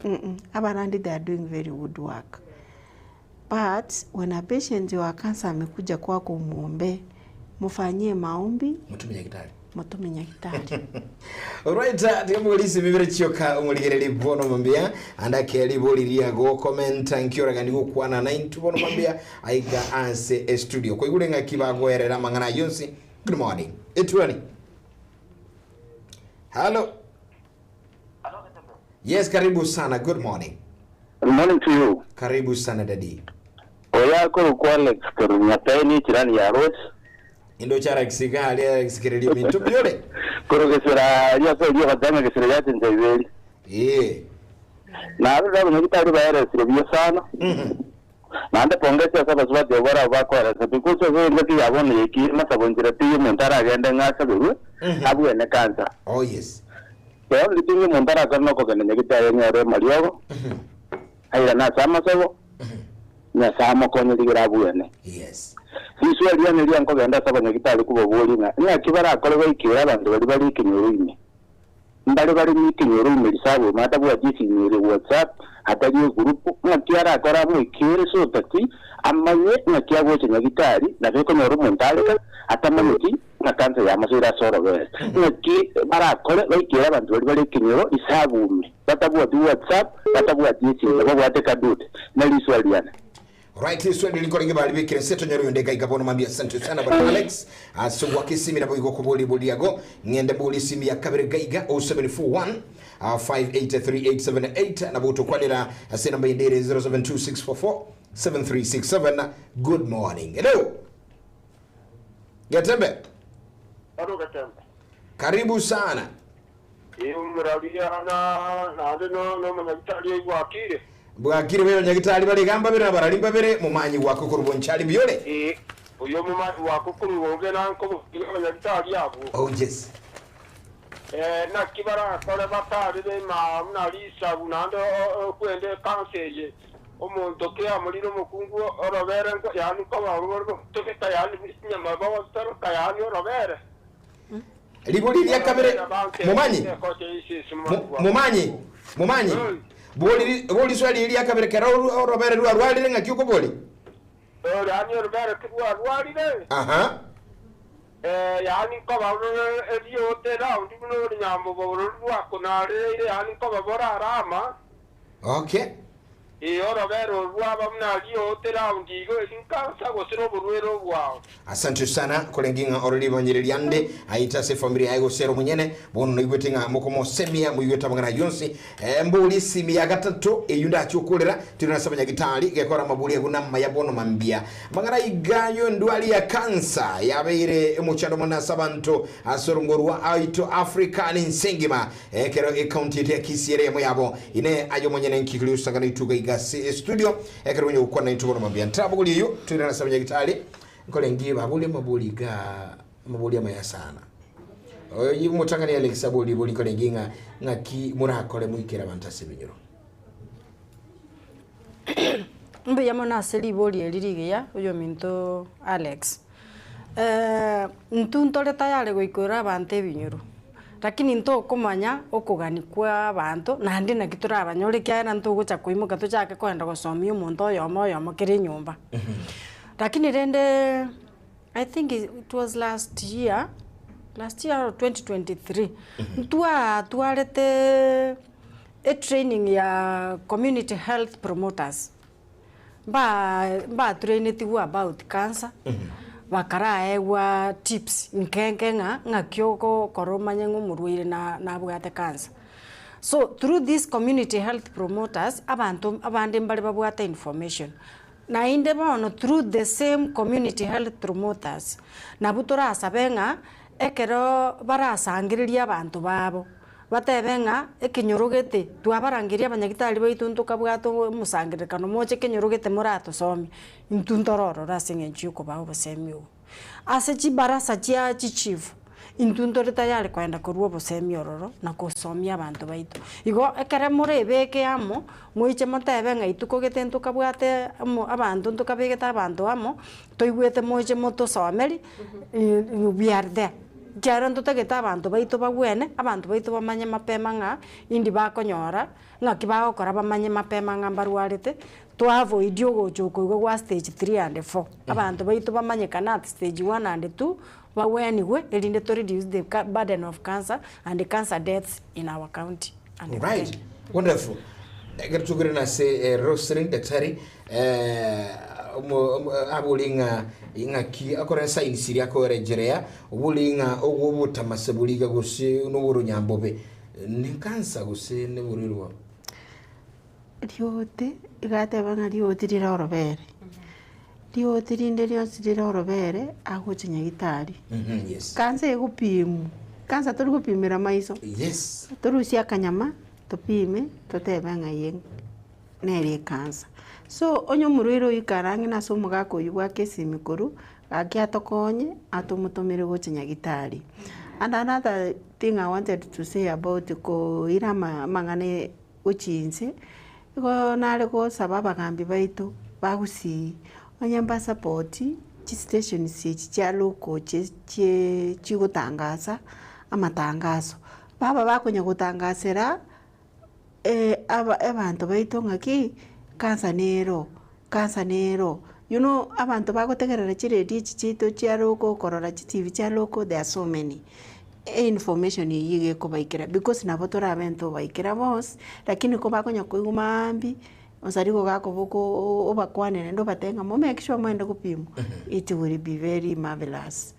mm abarandi they are doing very good work. But when a patient wa cancer amekuja kwako umuombee, mufanyie maombi, Mutume nyagitari. mutume nyagitari. Alright, tiga morisi bibere chioka omorigereri bono mambia anda keri bori riago commenta nkioragani gokwana na intu bono mambia aiga ase e studio koigure ng'aki bagoerera amang'ana yonsi. Good morning etwani. Hello. Yes, karibu sana. Good morning. Good morning to you. Karibu sana daddy. Oya korokwa Alex Korunyataini jirani ya Rhodes. Indo cha Alex gali Alex kererio bintu byore. Korogesera riaso rio gatanga gesera yate njaiberi. Na aro rabo nyagitari baeresire buya sana. Naende pongezi ase abasubati abwo barabwo bakoeresa because ase engaki ya bono yeki masabo nchera tiga omonto aragende ng'a asaberwe abwene cancer. Oh yes. The only thing omonto arakore nokogenda nyagitari anyore amariogo airane ase amasabo Nyasaye amokonye rigere abwene. Yes. Riswa riane riria nkogenda ase abanyagitari kobaboria ng'a ng'aki barakore baikere abanto baria bare ekenyoro ime. Mbare bare nekenyoro ime risabu ime atabwati esimi ere WhatsApp, atari egurupu, ng'aki arakore amoikere so that amanye ng'aki agocha nyagitari nabo ekonyora omonto areka atamanyeti ng'a cancer yamosoire ase orobere. Ng'aki barakore baikere abanto baria bare ekenyoro risabu ime batabwati WhatsApp, batabwati esimi, babwate kadude. Neriswa riane. Right, iswe ndiri korenge bari bikire nse tonyore yonde gaiga bono mambia asante sana bwana Alex. Ase gwaka esimi nabo igo kobori boriago ng'ende bori esimi ya kabere gaiga 0741 583878 nabo tokwanera ase namba yendere 072644 7367. Good morning. Hello. Getembe. Hello, Gatembe. Karibu sana. Omuraria na naende no nomonyagitari oigwakire. Bwakire bwe nyagitari bari gamba bere na barari mbabere mumanyi wako korubonchari byore. Oyo omomanyi wako korubonge nanko abanyagitari abwo. Oh yes. Naki barakore batarire ma muna risabu naende okwende kansa eye. Omonto ki amorire omokungu orobere yani nkoba tobeka yani nyama bagoteroka yani orobere. Libori lya kabere mumanyi. Mumanyi. Mumanyi. Boli boli swali lya kabere kera orobere rwa rwarire ng'aki okobori. Yani orobere kirwa rwarire. Aha. Yani nkoba eriote raundi buno orunyambo boro rwakonareire yani nkoba borarama. Okay. Orobere orwaba buna riote raundi igo erinkansa gose oborwere obwao. Asante sana kolenginga orori bonyere lyande aita se familia yago sero munyene bono noigwete ng'a mokomosemia muigwete amang'ana yonsi mbuli simi ya gatatu eyunda achokorera turi nasaba nyagitari gekora mabuli aguna maya bono mambia mang'ana igayo ndwali ya kansa yabeire omochando mona sabanto asorongorwa aito Africa ni nsengima ekero e county ya Kisii ere yabo ine ayo munyene nkikuli usangana ituga igasi studio ekero munye gukwana itu bono mambia ntabuguli iyo turi nasaba nyagitari nkole ngiye babuli mabuli ga mabuli amaya sana oyo mutangani Alex abuli buli nkole nginga ng'aki murakore muikera bantase binyuro Mbuya mono ase ribori eri rigiya oyo ominto Alex. Intwe ntore tayari goikora abanto ebinyoro. Lakini ntokomanya okogania kwa abanto, naende naki torabanyore ekiagera ntogocha koimoka tochake kogenda gosomia omonto oyomo oyomo kera enyomba. Lakini rende I think it was last year, last year or 2023, ntwatwarete etraining ya community health promoters. Mba mbatrainetigwe about cancer, bakaraegwa tips nke nke ng'a ng'aki ogokora omanye ng'a omorwaire na nabwate cancer. So through this community health promoters, abanto abande mbare babwate information. Naende bono through the same community health promoters, nabwo torasabe ng'a ekero barasangererie abanto babo, Batebe ng'a ekenyoro gete twabarangeria abanyagitari baito ntokabwate omosangererekano moche ekenyoro gete moratosomie, intwe ntororore ase eng'encho y'okobaa obosemi obo. Ase chibarasa chia chichief, intwe ntore tayari koenda korwa obosemi ororo na kosomia abanto baito. Igo ekere morebeke amo, moiche motebe ng'a ituko gete ntokabwate amo abanto ntokabegete abanto amo, toigwete moche motosomeri, we are there. Ekiagera ntotagete abanto baito bagwene, abanto baito bamanye mapema ng'a indi bakonyora, ng'aki bagokora bamanye mapema ng'a mbarwarete, to avoid ogocha oko igo gwa stage three and four. Abanto baito bamanyekane at stage one and two, bagwenigwe erinde to reduce the burden of cancer and cancer deaths in our county and in Right. Kenya. Wonderful. Ekero tokore nase eh, Roselyn daktari eh, omo- omo- abori ng'a ng'aki akore science iria akorejerea obori ng'a obwo obotamase boriga gose noboronyambobe ne cancer gose ne borwaire bwabo. Riote, iga ateba ng'a rioti rire orobere, rioti rinde rionsi rire orobere agocha nyagitari. Yes. Cancer egopimwa, cancer tori gopimera maiso, Yes. torusie akanyama topime totebe ng'a eye nere ecancer. So onye omorwaire oyio kare ang'e nase omogaka oyio bwake esimi korwa, gaki atokonye atomotomere gocha nyagitari. And another thing I wanted to say about koira ama amang'ana gochia inse, igo nare gosaba abagambi baito ba Gusii, onye mbasapoti chistations echi chia local chie chie chigotangasa amatangaso. Baba bakonya gotangasera aba abanto baito ng'aki, cancer nero, cancer nero, you know abanto bagotegerera chiredio echi chiaito chia local korora chitivi chia local there are so many. Einformation eyio iga ekobaikera because nabo torabe ntobaikera bonsi, lakini ko bakonya koigwa maambia, onsari igo gakoboka obakwane naende obatebie ng'a mo make sure moende gopimwa, it will be very marvelous.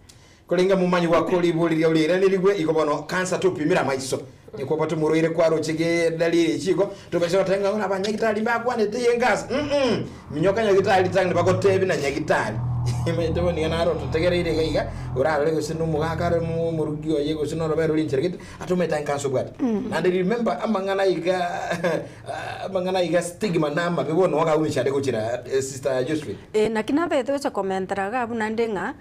Korenge momanyi gwako ribori riao riairanirigwe, igo bono kansa topimire amaiso. Nikwabwate omorwaire kwaroche gedalili echi igo, tobaisa goteba ng'a buna abanyagitari mbakwanete eye enkansa mm minyoka nyagitari ritang'ani bagotebi na nyagitari. Omanyete bono iga naro ototegereire iga iga, orarore gose na omogaka are omorugi oye gose na orobere ore enchera gete, ase omanyete enkansa obwate. Naende remember amang'ana iga amang'ana iga stigma namabe bono nigo agaumishande gochera sister Josephine. Eh, naki nabete gocha komentera iga abwo naende ng'a,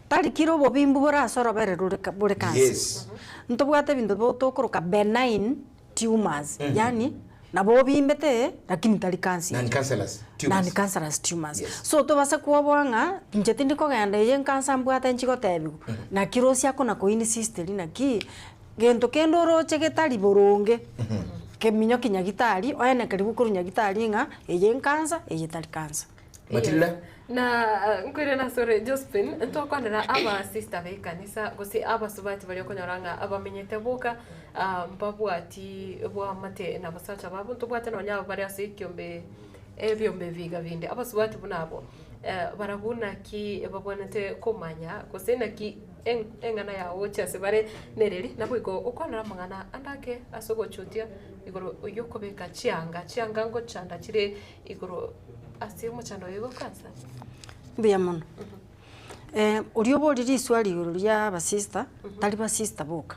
Tari kera obobimbu bore ase orobere rore bore cancer. Yes. Ntobwate ebinto bo tokoroka benign tumors, yaani nabo obimbete lakini tari cancer. Non-cancerous tumors. Non-cancerous tumors. Yes. So tobase kwoboa ng'a inche tindi kogenda eye encancer mbwate nchigotebiwa, naki rosie akona ko insist ri naki, gento kende oroche getari boronge, keminyoki nyagitari, oenekerigwe korwa nyagitari ng'a eye encancer, eye tari cancer. Matilda. Na nkoirana asore Josephine, ntokwanera aba sister b'ekanisa gose abasubati baria okonyora ng'a abamenyete boka ah, mbabwati bwamate na abasacha babo, ntobwate nonya abo bare ase ekiombe ebiombe ebiga binde. Abasubati buna abwo barabwo naki babwenerete komanya gose naki eng- eng'ana yago gochia ase bare nereri, naboigo okwanera amang'ana ande ake ase ogochutia igoro yokobeka chianga, chianga ngochanda chire igoro ase omochando oyo gokansa. Mbuya mono. Oria oborie riswali igoro ria abasista, tari basista boka.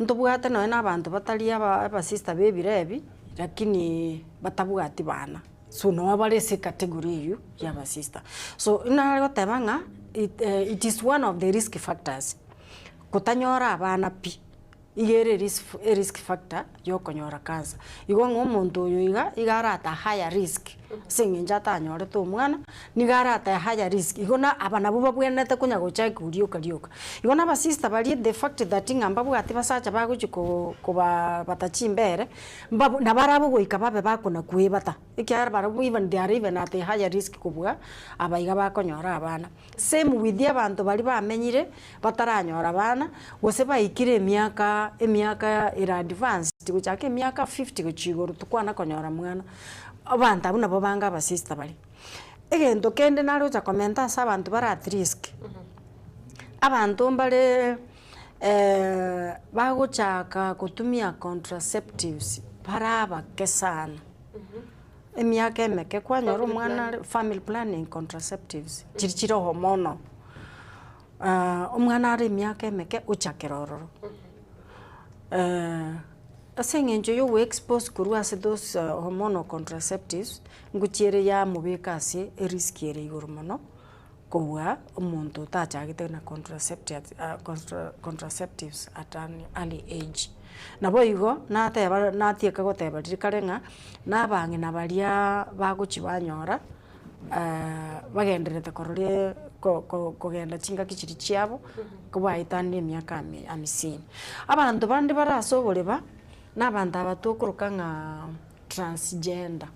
Ntobwate nonye na abanto batari aba abasista ba ebiro ebi, lakini batabwati bana. So nabo bare ase ecategory eywo ya abasista. So nare goteba ng'a it it is one of the risk factors, kotanyora abana pi. Iga ere erisk factor ya okonyora cancer. Igo ng'a omonto oyo iga, iga are at a higher risk. Ase eng'encho atanyorete omwana, nigo aratae higher risk. Igo na aba nabwo babwenerete konya gochaka rioka rioka. Igo na abasista baria the fact that ng'a mbabwati basacha bagochia ko kobabata chimbere, mbabu nabarabwo goika babe bakona kwebata, ekiagera barabwo even they are even at a higher risk kobua aba iga bakonyora abana. Same with abanto baria bamenyire bataranyora abana, gose baikire emiaka emiaka ere advanced gochaka emiaka 50 gochia igoro tokwana konyora mwana, abanto abwo nabo bange abasista baria. Egento kende nare gocha komenta ase abanto bare at risk, abanto mbare bagochaka gotumia contraceptives bare abake sana. Emiaka emeke kwanyora omwana are family planning contraceptives chiria chire hormonal, omwana are emiaka emeke ochakera ororo. Ase eng'encho ya ogoexpose korwa ase those hormonal contraceptives, ngochia ere yamobeka ase erisk ere igoro mono, kobua omonto otachagete na contraceptives contraceptives at an early age. Naboigo, nateba natieka goteba riria kare ng'a, na abang'ina baria bagochia banyora bagendererete kororia ko- ko- kogenda chingaki chiria chiabo, kobaetanire emiaka ami amisini. Abanto bande bare ase oboreba, na abanto aba tokoroka ng'a transgender.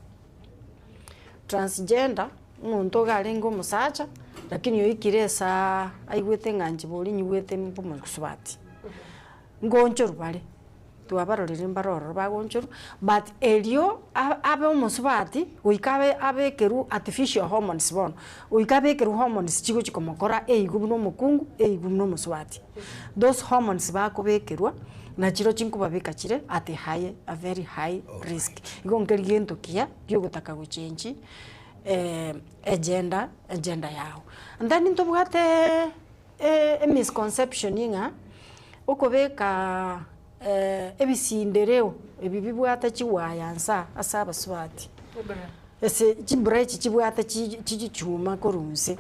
Transgender, omonto iga arenge omosacha, lakini oikire esaa aigwete ng'a inche bori nyigwete mbe omosubati. Ngonchorwa bare, twabarorire mbare ororo bagonchorwa, but erio abe omosubati, goika abe abekerwe artificial hormones bono, goika abekerwe hormones chigochi komokora eigwe buna omokungu, eigwe buna omosubati. Those hormones bakobekerwa, nachirochio nkobabeka chire at a high a very high risk. Igo nkeri gento kiya giogotaka gochengi egender egender yago. And then ntobwate emisconception ng'a okobeka ebisindereo ebi bibwate chiwaya nsa ase abasubati, ase chibra echi chibwate chichuma korwa inse,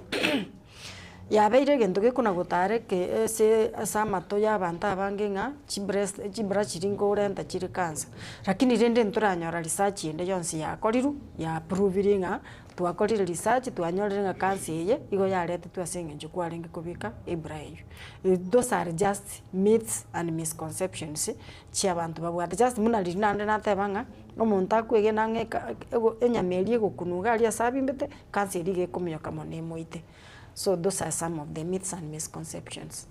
yabeire egento gekona gotara eke ase ase amato ya abanto abange ng'a chibreast chibra chiria nkorenta chire cancer. Lakini rende ntoranyora research ende yonsi yakorirwe yaprovire ng'a Twakorire research twanyorire ng'a cancer eye igo yaretetwe ase eng'encho kwarenge kobeka ebra eywo. Those are just myths and misconceptions chia abanto babwate. Just buna riria naende nateba ng'a omonto akwegena ng'a eka ego enyama eria egokunwa iga aria ase abimbete, cancer eria iga ekominyoka mono emoite. So those are some of the myths and misconceptions.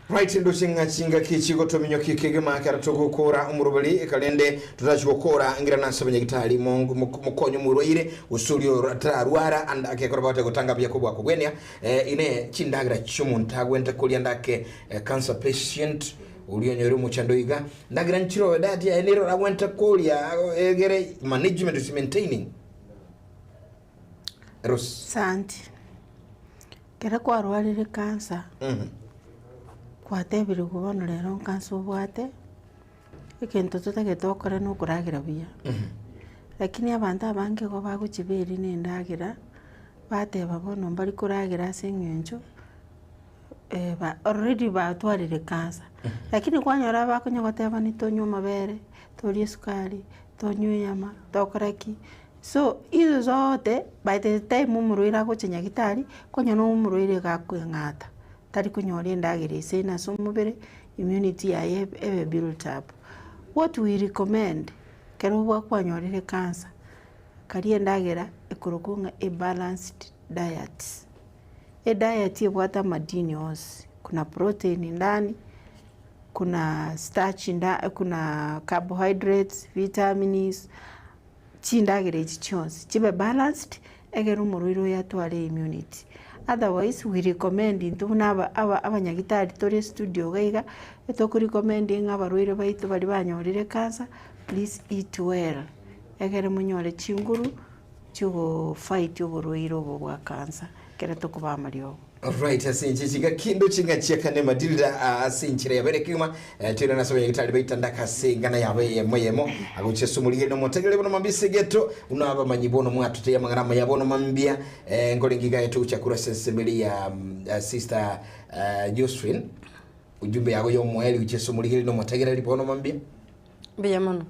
Right ndoche ng'a chingaki chigotominyokia kegima ekero togokora omoroberi ekarende totachi gokora ngira nase abanyagitari mokonye omorwaire gose oria otararwara and akekora bagote gotanga buya kobua kobwenia eh, ine chindagera chiomonto agwente koria ndake eh, cancer patient oria onyore omochando iga ndagira nchiro diet yaye nero agwente koria egere management is maintaining Rose. Santi. Ekero kwarwarire cancer, kwatebirigwe bono rero cancer obwate, egento totagete okore na okoragera buya. Lakini abanto abange igo bagochiberia na endagera, bateba bono mbari koragera ase eng'encho already batwarire cancer. Lakini kwanyora bakonya goteba nitonywe amabere, torie esukari, tonywe enyama, tokore ki. So hizo zote by the time omorwaire agocha nyagitari, konya na omorwaire iga akoeng'ata, tari konyora endagera ase ene ase omobere, immunity yaye ebe built up. What we recommend, ekero obwa kwanyorire cancer, karia endagera ekorokwa ng'a a balanced diet. Ediet ebwate amadini onsi, kuna protein ndani, kuna starch nda kuna carbohydrates, vitamins. Chindagera echi chionsi chibe balanced egere omorwaire oyo atware immunity. Otherwise we recommend intwe buna aba aba abanyagitari tore estudio iga iga, etokorecommend ng'a abarwaire baito baria banyorire cancer, please eat well, egere monyore chinguru chiogofight oborwaire obo bwa cancer ekere tokobaa amariogo. Alright, ase inche chiga kendo ching'a chiakane Matilda ah, ase enchera yabere kegima eh, twirane ase abanyagitari baitandaka ase engana yabo eyemo eyemo agochia ase omorigeri na omotegereri bono mambia ase egeto buna abamanyi bono mwatotebia amang'ana amaya bono mambia eh, nkorenge iga togochia korwa ase ensemeri ya mm, eh, sister eh, Josephine ujumbe yago ya omoeri gochia ase omorigeri na omotegereri bono mambia Mbuya mono.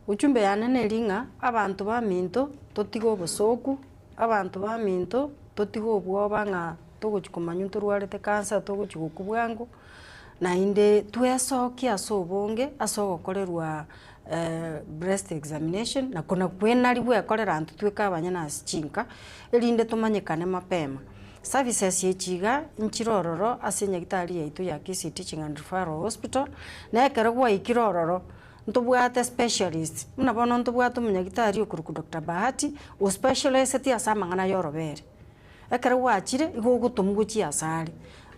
Ujumbe yane neri ng'a, abanto baminto totige obosoku, abanto baminto totige obwoba ng'a togochi komanywa ntorwarete cancer togochi gokwa bwango, naende twesokie ase obonge ase ogokorerwa breast examination na kona kwenari gwekorera intwe tweka abanyene ase chinka, erinde tomanyekane mapema. Services echi iga nchire ororo ase enyagitari yaito ya Kisii Teaching and Referral Hospital, na ekero gwaikire ororo, ntobwate specialist, buna bono ntobwate omonyagitari okorokwa Doctor Bahati, ospecialiseti ase amang'ana ya orobere. Ekero gwachire, igo ogotomwa gochia asare,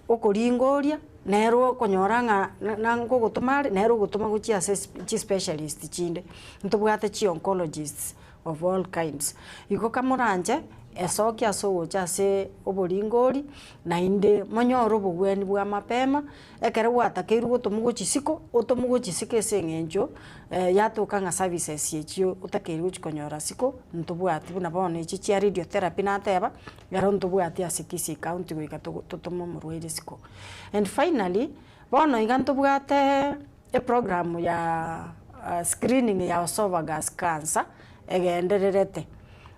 okoringoria, nere okonyora ng'a na ngogotoma are, nere ogotoma gochia ase chispecialist chinde. Ntobwate chioncologists of all kinds. Igo kamoranche, esokia ase ogocha ase oboringori, naende monyore obogweni bwa mapema, ekero gwatakeirwe gotomwa gochia isiko, otomwe gochia isiko ase eng'encho yatoka ng'a services echio otakeire gochia konyora isiko, ntobwati buna bono echi chia radiotherapy nateba, ero ntobwati ase Kisii county goika togo totome omorwaire isiko. And finally, bono iga ntobwate eprogram ya screening ya oesophagus cancer, egendererete,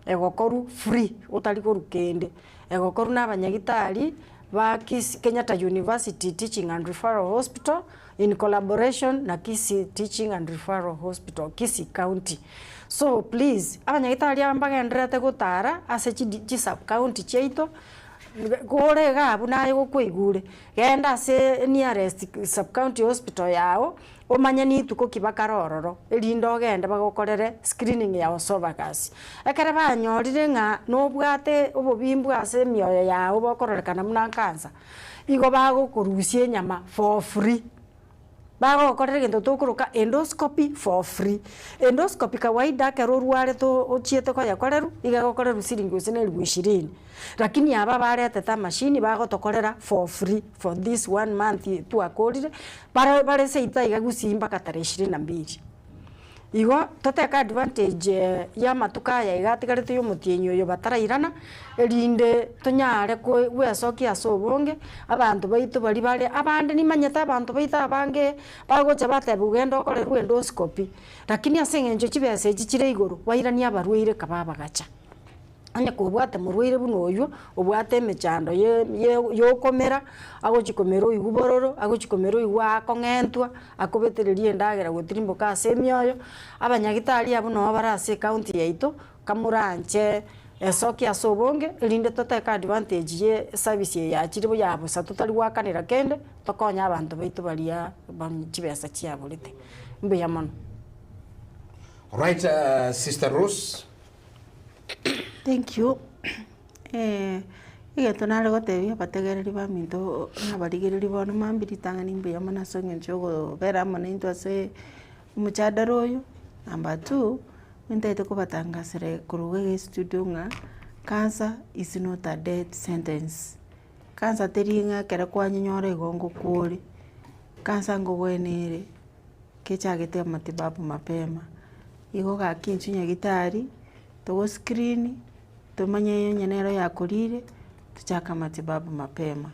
egokorwa free otari korwa kende, egokorwa na abanyagitari ba Kisii Kenyatta University Teaching and Referral Hospital in collaboration na Kisii Teaching and Referral Hospital, Kisii County. So please, abanyagitari aba mbagendererete gotara ase chidi chisub county chiaito, kore iga abwo naye gokwaigure, genda ase nearest sub county hospital yago, omanye nituko ki bakare ororo, erinde ogende bagokorere screening ya oesophagus. Ekere banyorire ng'a nobwate obobimbu ase emioyo yago bokororekana buna cancer, igo bagokorusia enyama for free. Bagogokorera egento tokoroka endoscopy for free. Endoscopy kawaida ekero orwarete ochiete koyekorerwa, iga egokorerwa siringi gose na elifu ishirini. Lakini aba baretete amashini bagotokorera for free for this one month twakorire, bare bare seito iga gusii mpaka tarehe ishirini na mbili. Igo toteke advantage ya amatuko aya iga atigarete ya omotienyi oyo batarairana, erinde tonyare ko gwesokia ase obonge, abanto baito baria bare abande nimanyete abanto baito abange bagocha batebiwa genda okorerwe endoscopy, lakini ase eng'encho chibesa echi chire igoro, bairanie abarwaire kaba abagacha. Onye kobwate morwaire buna oywo, obwate emechando ye ye yokomera, agochi komera oigwe bororo, agochi komera oigwe akong'entwa, akobetereria endagera gotirimboka ase emioyo, abanyagitari abwo nabo bare ase ecounty yaito, kamoranche esoki ase obonge, erinde toteke advantage ye eservice eye yachire bo ya bosa totari goakanera kende, tokonye abanto baito baria chibesa chiaborete. Mbuya mono. Alright, Sister Rose. Thank you. Egento nare gotebia abategereri baminto na abarigereria bono mambia ritang'ani mbuya mono ase eng'encho ya okobera amo naintwe ase omochadara oyo. Number two, nintagete kobatangasera korwa iga estudio ng'a cancer is not a death sentence. Cancer teri ng'a ekero kwanyenyora igo ngokwa ore, cancer nkogwena ere. Kechagete amatibabu mapema, igo gaki intwe nyagetari, togo screen, tomanye onye nero yakorire, tochake amatibabu mapema.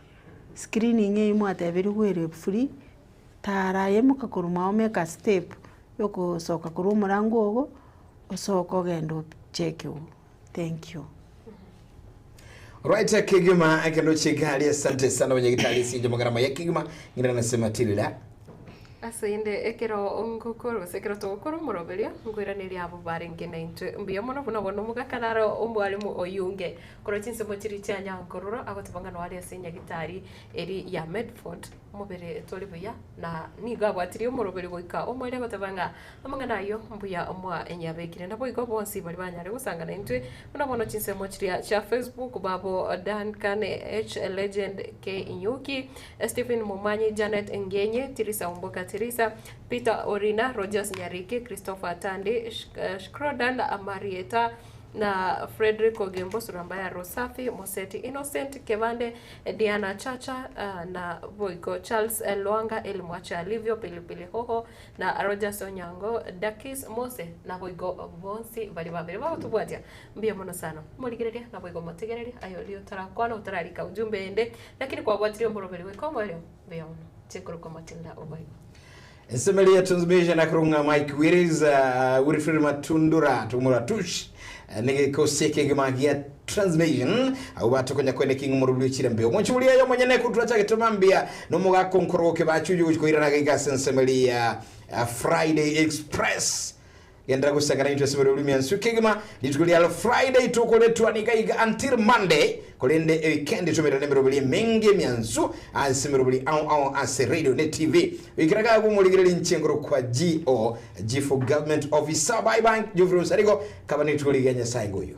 Screening eywo mwateberigwe ere free, tara aye moka korwa mwao make a step, yokosoka korwa omorango ogo, osoke ogende ochekiwe, thank you. Right kegima ekero chigari asante sana abanyagitari esinche magarama ya kegima ng'ina nasema tilda Ase inde ekero ngokora gose ekero togokora omoroberio, nkoiraneria abwo barenge naintwe mbuya mono buna bono omogaka naro omwalimu Oyunge korwa chinsemo chiria chia Nyankororo agoteba ng'a noare ase enyagitari eri ya Medford omobere tori buya na nigo abwatirie omoroberio goika omoerio agoteba ng'a amang'ana ayio mbuya mwanyabekire. Naboigo bonsi baria banyare gosanga naintwe buna bono chinsemo chiria chia Facebook babo Duncan H Legend K Nyuki Stephen Momanyi, Janet Ngenye, Tirisa Omboka Tirisa, Peter Orina, Rogers Nyariki, Christopher Tandi, Shkrodan Marieta, na Frederick Ogembo, Surambaya Rosafi, Moseti Innocent, Kebande, Diana Chacha, na boigo Charles Lwanga, Eli Mwacha Alivio, Pilipili Hoho, na Rogers Onyango, Dakis Mose, naboigo bonsi baria babere bagotobwatia. Mbuya mono sana. Morigereria, naboigo motegereria, aye oria otarakwana otararika ujumbe ende, Lakini kwabwatirie omoroberi goika omoerio, mbuya mono. Inche nkorokwa Matilda Obaigwa. Ensemeri ya transmission akorong'a Mike Willis, Wilfred Matundura, Tumura Tush, negekose ekegima gia transmission abo batokonya kwene king morobio chire mbeo monchi buri ayo monyene kutura chagete mambia nomogako nkoroke bachuju gochikoirana gaiga ase ensemeri ya Friday Express. Gendera gosangana intwe ase orurimi ensu kegima rituko rialo Friday tokoretwa niga iga until Monday korende eweekend tomerane emeroberi emenge emiansu ase emeroberi ao ao ase radio ne TV oikera gago omorigereria inche nkoro kwa GO G for government officer bye bye Geoffrey Onsarigo kaba ne rituko rigiya Nyasaye ngoyo.